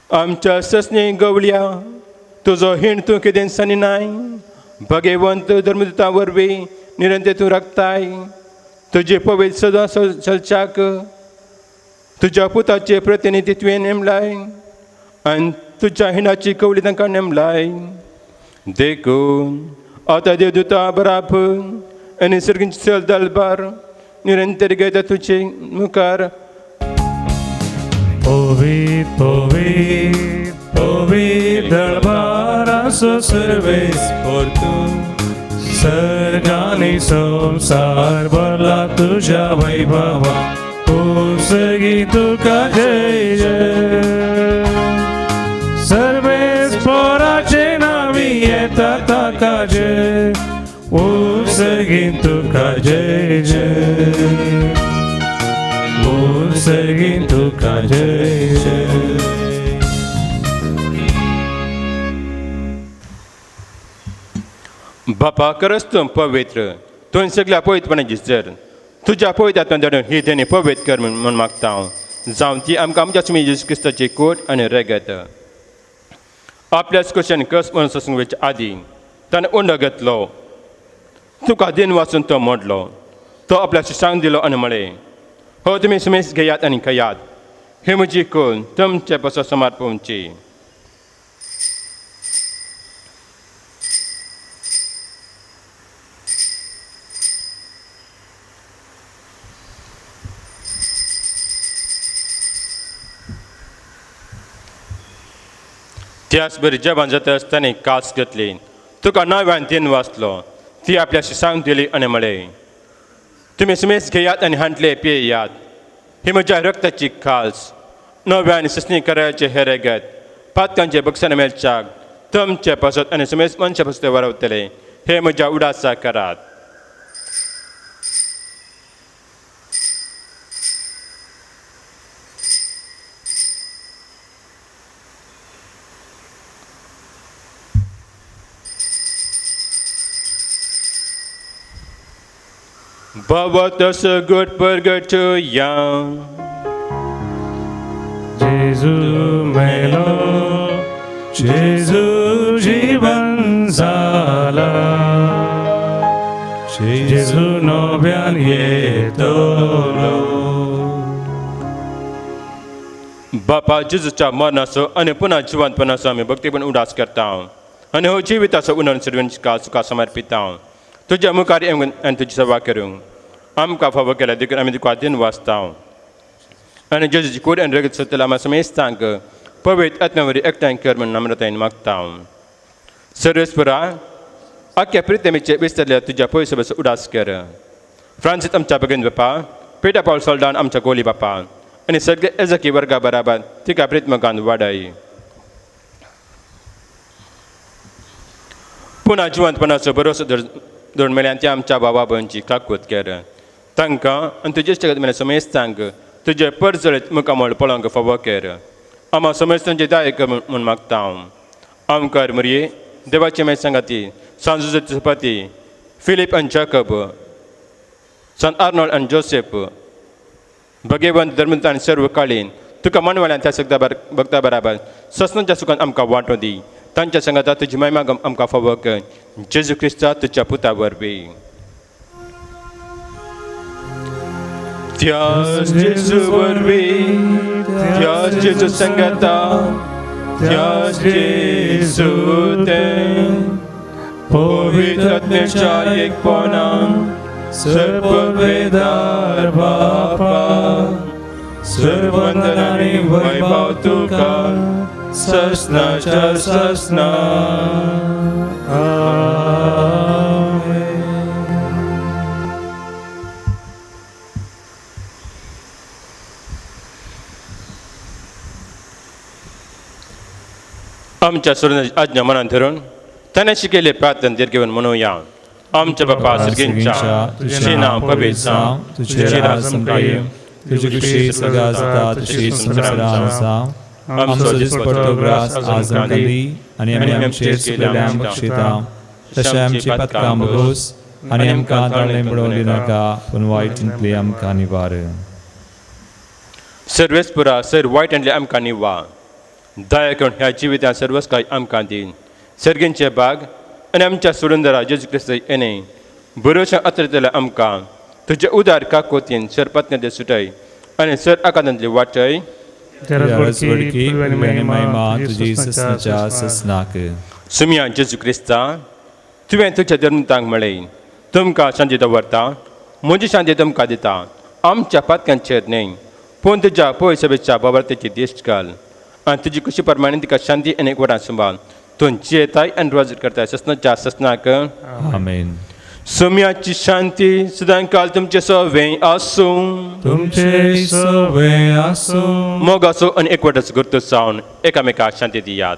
आमच्या ससनी गवळ्या तुजो हिण तूं कितें सनी नाय. भगवंत धर्मदुता वरवीं निरंतर तूं राखताय. तुजे पवित्र सदां चलच्याक तुज्या पुताचे प्रतिनिधी तुवें नेमलाय आनी तुज्या हिणाची कवळी तांकां नेमलाय. देखून आतां देवदुता बराबर आनी सर्गींची चल दलबार निरंतर घेता तुजे मुखार. पवित्र पवित्र पवित्र दरबाराचो सर्वेस्पर तूं, सर्गांनी संवसार भरला तुज्या वैभवा. सर्गी तुका जय जय. सर्वेस्पराचे नांवी येता ताका जय. उत्सर्गीन तुका जय जय, उत्सर्गीन तुका जय जय. बापा खरंच तूं पवित्र, तूं सगळ्या पवित्रपणाची जर तुज्या पवित्र आत्म्यान धाडून ही देणी पवित्र कर म्हूण मागता हांव. जावं ती आमकां आमच्या सुमी जेजू क्रिस्ताची कोट आनी रगत. आपल्याच कुशेन कस म्हणून सोसूंक वयच्या आदीं ताणें उंडो घेतलो, तुका दिन वाचून तो मोडलो, तो आपल्या शिशांक दिलो आनी म्हळें, हो तुमी सुमेस घेयात आनी खायात, ही म्हजी कोण तुमचे पासत समर्पणची. त्याच बरी जेवण जाता आसतना कास घेतली, तुका नव्यान दिन वाचलो, ती आपल्या शिशांक दिली आनी म्हळें, तुमी सुमेस घेयात आनी हांटले पियेयात, ही म्हज्या रक्ताची खास नव्यान ससणी करायचे हे रगत पातकांचे बक्षान मेळच्याक तुमचे पासत आनी सुमेस मनशा पासत वरवतले, हे म्हज्या उडासा करात. भवत सगट परगटया जेजू मेलो, जेजू जीवन जाला, जेजू नव्यान येतलो. बापा जेजूच्या मरणाचो आनी पुन्हा जिवंतपणाचो आमी भक्तीपण उडास करता आनी हो जिविताचो उणन सर्वांच्या तुका समर्पिता. तुज्या मुखार येवन आनी तुजी सेवा करूंक आमकां फावो केल्या देखून आमी तुका दिन वाचता आनी जेजूची कूड आनी रगत सोदतल्या आमकां समेस्तांक पवित्र आत्म्या वरवीं एकठांय कर म्हूण नम्रतायेन मागता. सर्वेस्परा आख्या प्रितमेचे विस्तारल्या तुज्या पयसो बस उडास कर. फ्रांसीस आमच्या भगीन बापा, पेटा पावल सोल्डान आमच्या गोली बापा आनी सगळे एजकी वर्गा बराबर तिका प्रितमगान वाडय. पुन्हा जिवंतपणाचो भरोसो धरून मेल्यान ती आमच्या बाबा भयणची काकूत कर. तांकां आनी तुजे जगत मेल्या समेस्तांक तुजे परजळीत मुखामळ पळोवंक फावो कर. आमा समेस्तांचे दायक म्हूण मागता हांव. आमकार मुरये देवाचे माय सांगाती सांजुजो चपाती फिलीप आनी जाकब, सन आर्नोल्ड आनी जोसेफ, भगेवंत धर्मंत आनी सर्व काळीन तुका मनवाल्यान त्या सगळ्या भक्ता बराबर ससनाच्या सुखान आमकां वांटो दी. तांच्या सांगाता तुजी महिमा आमकां फावो कर. जेजू क्रिस्ता तुज्या पुता वरवीं. त्याच जेजू वरवीं, त्याच जेजू सांगाता, त्याच जेजू तें पवित्र आत्म्याच्या एकपणान सर्ववेदार बापा सर्वंदन आनी वैभव तुका ससनाच्या ससना. आमेन. आमच्या सोडून आज्ञा मनान धरून ताणें शिकयल्ले प्रार्थना धीर घेवन म्हणुया. आमच्या बापा सर्गींच्या, तुजें नांव पवित्र जावं, तुजें राज आमकां येवं, तुजी खुशी स्वर्गांत जाता तशी संवसारांत जावं. आमचो दिसपट्टो ग्रास आज आमकां दी आनी आमी आमचेर चुकलेल्यांक बक्षिता तशें आमची पातकां भोगोस आनी आमकां ताळें पडोवंक दिनाका, पूण वायटांतली आमकां निवार. सर्वेस्पुरा सर वायटांतली आमकां निवा. दया करून ह्या जिवितांत सर्वच काय आमकां दी. सर्गींचे बाग आनी आमच्या सोडूनदारा जेजू क्रिस्त येणे बरोवच्या अत्रतल्या आमकां तुजे उदार काकोतीन सर पत्न्यांतले सुटय आनी सर आकांतांतली वाटय. सुमिया जेजू क्रिस्ता, तुवें तुज्या धर्मतांक म्हळें, तुमकां शांती दवरता, म्हजी शांती तुमकां दिता, आमच्या पातकांचेर न्हय पूण तुज्या पय सभेच्या बाबरतेची दिश्ट घाल आनी तुजी कुशी प्रमाणे तिका शांती आनी एकवटान सांबाळ. तूं जियेताय आनी रोज करताय ससनाच्या ससनाक. आमेन. सुम्याची शांती सदांकाल तुमचे सवे आसूं, तुमचे सवे आसूं. मोगाचो आनी एकवटाचो गुर्त जावन एकामेकाक शांती दियात.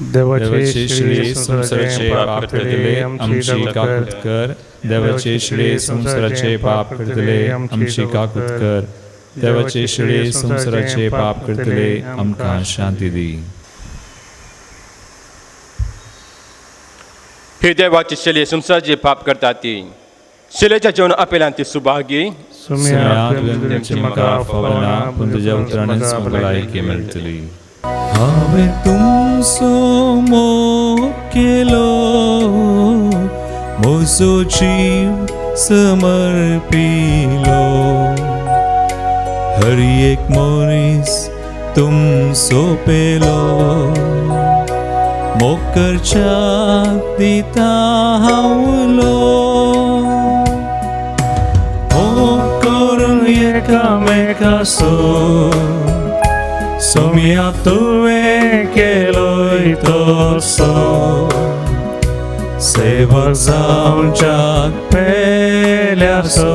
देवाचे श्री संवसाराचे पाप करतले आमची काकूत कर. देवाचे श्री संवसाराचे पाप करतले आमची काकूत कर. देवाचे श्री संवसाराचे पाप करतले आमकां शांती दी. हे देवाची शैली संवसाराचे पाप करता ती शिलेच्या जेवण आपल्यान ती सुभागी. म्हाका फावना पूण तुज्या उतरानच म्हाका भलायकी मेळटली. हांवें तुमचो मोग केलो, म्हजो जीव समर्पिलो. हर एक मनीस तुमचो पेलो, मोग करच्याक दिता हांव उलो. मोग करून एकामेकाचो सोम्या तुवें केलोय तसो. सेवक जावच्याक पेल्यासो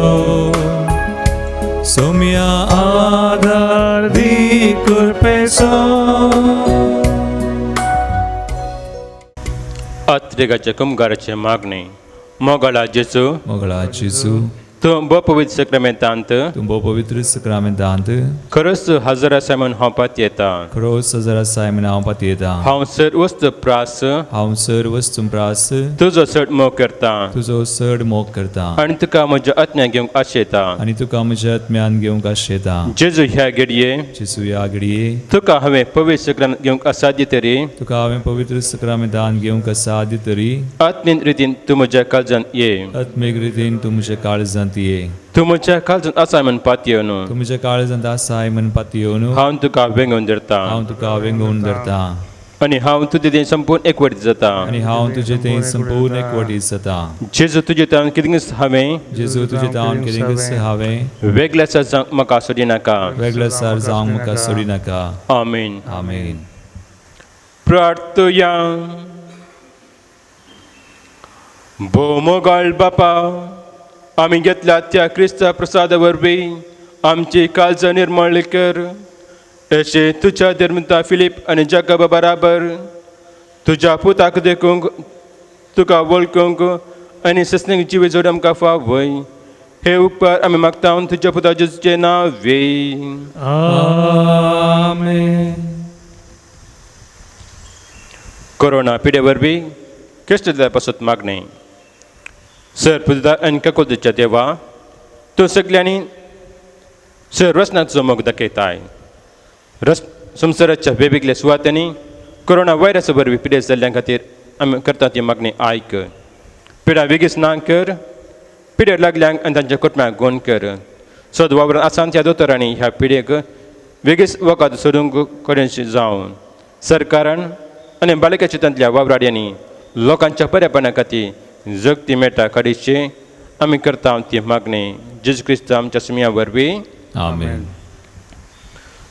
सोम्या आदार दी कृपेचो. अत्रेगाचे कुमगाराचे मागणे. मोगाळा जेजू, मोगळा जेजू, तूं भोव पवित्र सक्रामेंतांत, तूं भोव पवित्र सक्रामेंतांत खरोच हजर आसाय म्हूण हांव पातयेता. खरोच हजर आसाय म्हूण हांव पातयेता. हांव सर वस्तू प्रास, हांव सर वस्तू प्रास तुजो चड मोग करता, तुजो चड मोग करता आनी तुका म्हज्या आत्म्यान घेवंक आशेता, आनी तुका म्हज्या आत्म्यान घेवंक आशेता. जेजू ह्या घडये, जेजू ह्या घडये तुका हांवें पवित्र सक्रामेंत घेवंक असाध्य तरी, तुका हांवें पवित्र सक्रामेंतान घेवंक असाध्य तरी आत्मीक रितीन तूं म्हज्या काळजांत ये, आत्मीक रितीन तूं म्हज्या काळजांत ये. तूं म्हज्या काळजांत आसाय म्हूण पातयेवन, तूं म्हज्या काळजांत आसाय म्हूण पातयेवन हांव तुका वेंगोवन धरता, हांव तुका वेंगोवन धरता आनी हांव तुजे थंय संपूर्ण एकवटीत जाता, आनी हांव तुजे थंय संपूर्ण एकवटीत जाता. जेजू तुजे तावन कितेंच हांवें, जेजू तुजे तावन कितेंच हांवें वेगळ्या सार जावंक म्हाका सोडिनाका, वेगळ्या सार जावंक म्हाका सोडिनाका. आमेन. आमेन. प्रार्थया. भोव मोगाळ बापा, आमी घेतल्या त्या क्रिस्ता प्रसादा वरवीं आमची काळजां निर्मळ कर, अशें तुज्या धर्मता फिलीप आनी जाकबा बराबर तुज्या पुताक देखूंक, तुका वळखूंक आनी सस्नीक जिवी जोड आमकां फावय. हे उपकार आमी मागता तुज्या पुता जेजूचें नांव वे. आमेन. कोरोना पिडे वरवीं क्रिस्त पासत मागणें. सर पुजदार आनी काकुळटेच्या देवा, तूं सगल्यांनी सर रसनाचो मोग दाखयताय. रस संवसाराच्या वेगवेगळ्या सुवातांनी कोरोना व्हायरसा वरवीं पिडेस्त जाल्ल्या खातीर आमी करता ती मागणी आयक. पिडा वेगीच ना कर, पिडेर लागल्यांक आनी तांच्या कुटुंबाक गुण कर. सद वावरान आसा त्या दोतोरांनी ह्या पिडेक वेगीच वखद सोदूंक कडेन जावं. सरकारान आनी बालिका चितांतल्या वावराड्यांनी लोकांच्या बऱ्यापणा खातीर जगती मेळटा काडीची आमी करता ती मागणी जेजू क्रिस्त आमच्या सुमया वरवीं. आमेन.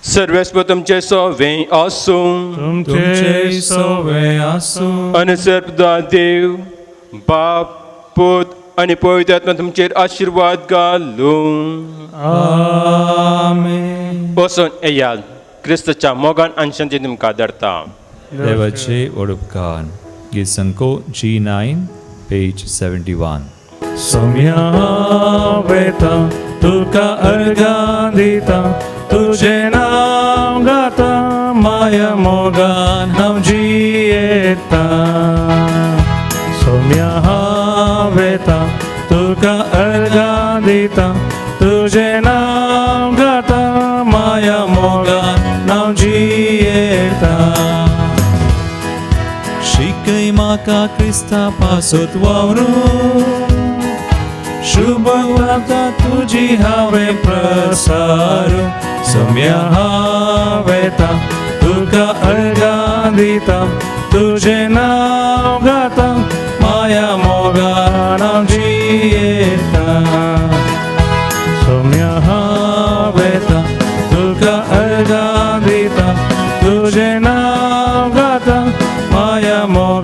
सर्वेस्व तुमचे सोवे आसूं, तुमचे सोवे आसूं आनी सर्वदा देव बाप पूत आनी पवित्र आत्मा तुमचेर आशिर्वाद घालूं. आमेन. वचून येयात, क्रिस्ताच्या मोगान आनी शांती तुमकां धाडता. देवाचे व्हड उपकार. गीत संको G9 page 71. सोम्या वेता तुका अर्घां दिता, तुजें नांव गाता, माया मोगान हांव जियेता. सोम्या वेता तुका अर्घां दिता, तुजें नांव गाता, माया मोगान हांव जियेता. शिकय म्हाका क्रिस्ता पासत वावरूं, शुभ वार्ता तुजी हांवें प्रसारूं. सोम्या हांव वेता तुका अर्घां दिता, तुजें नांव गाता, माया मोगान हांव जियेता. सोम्या हांव वेता तुका अर्घां दिता, तुजें नांव गाता, माया मोगान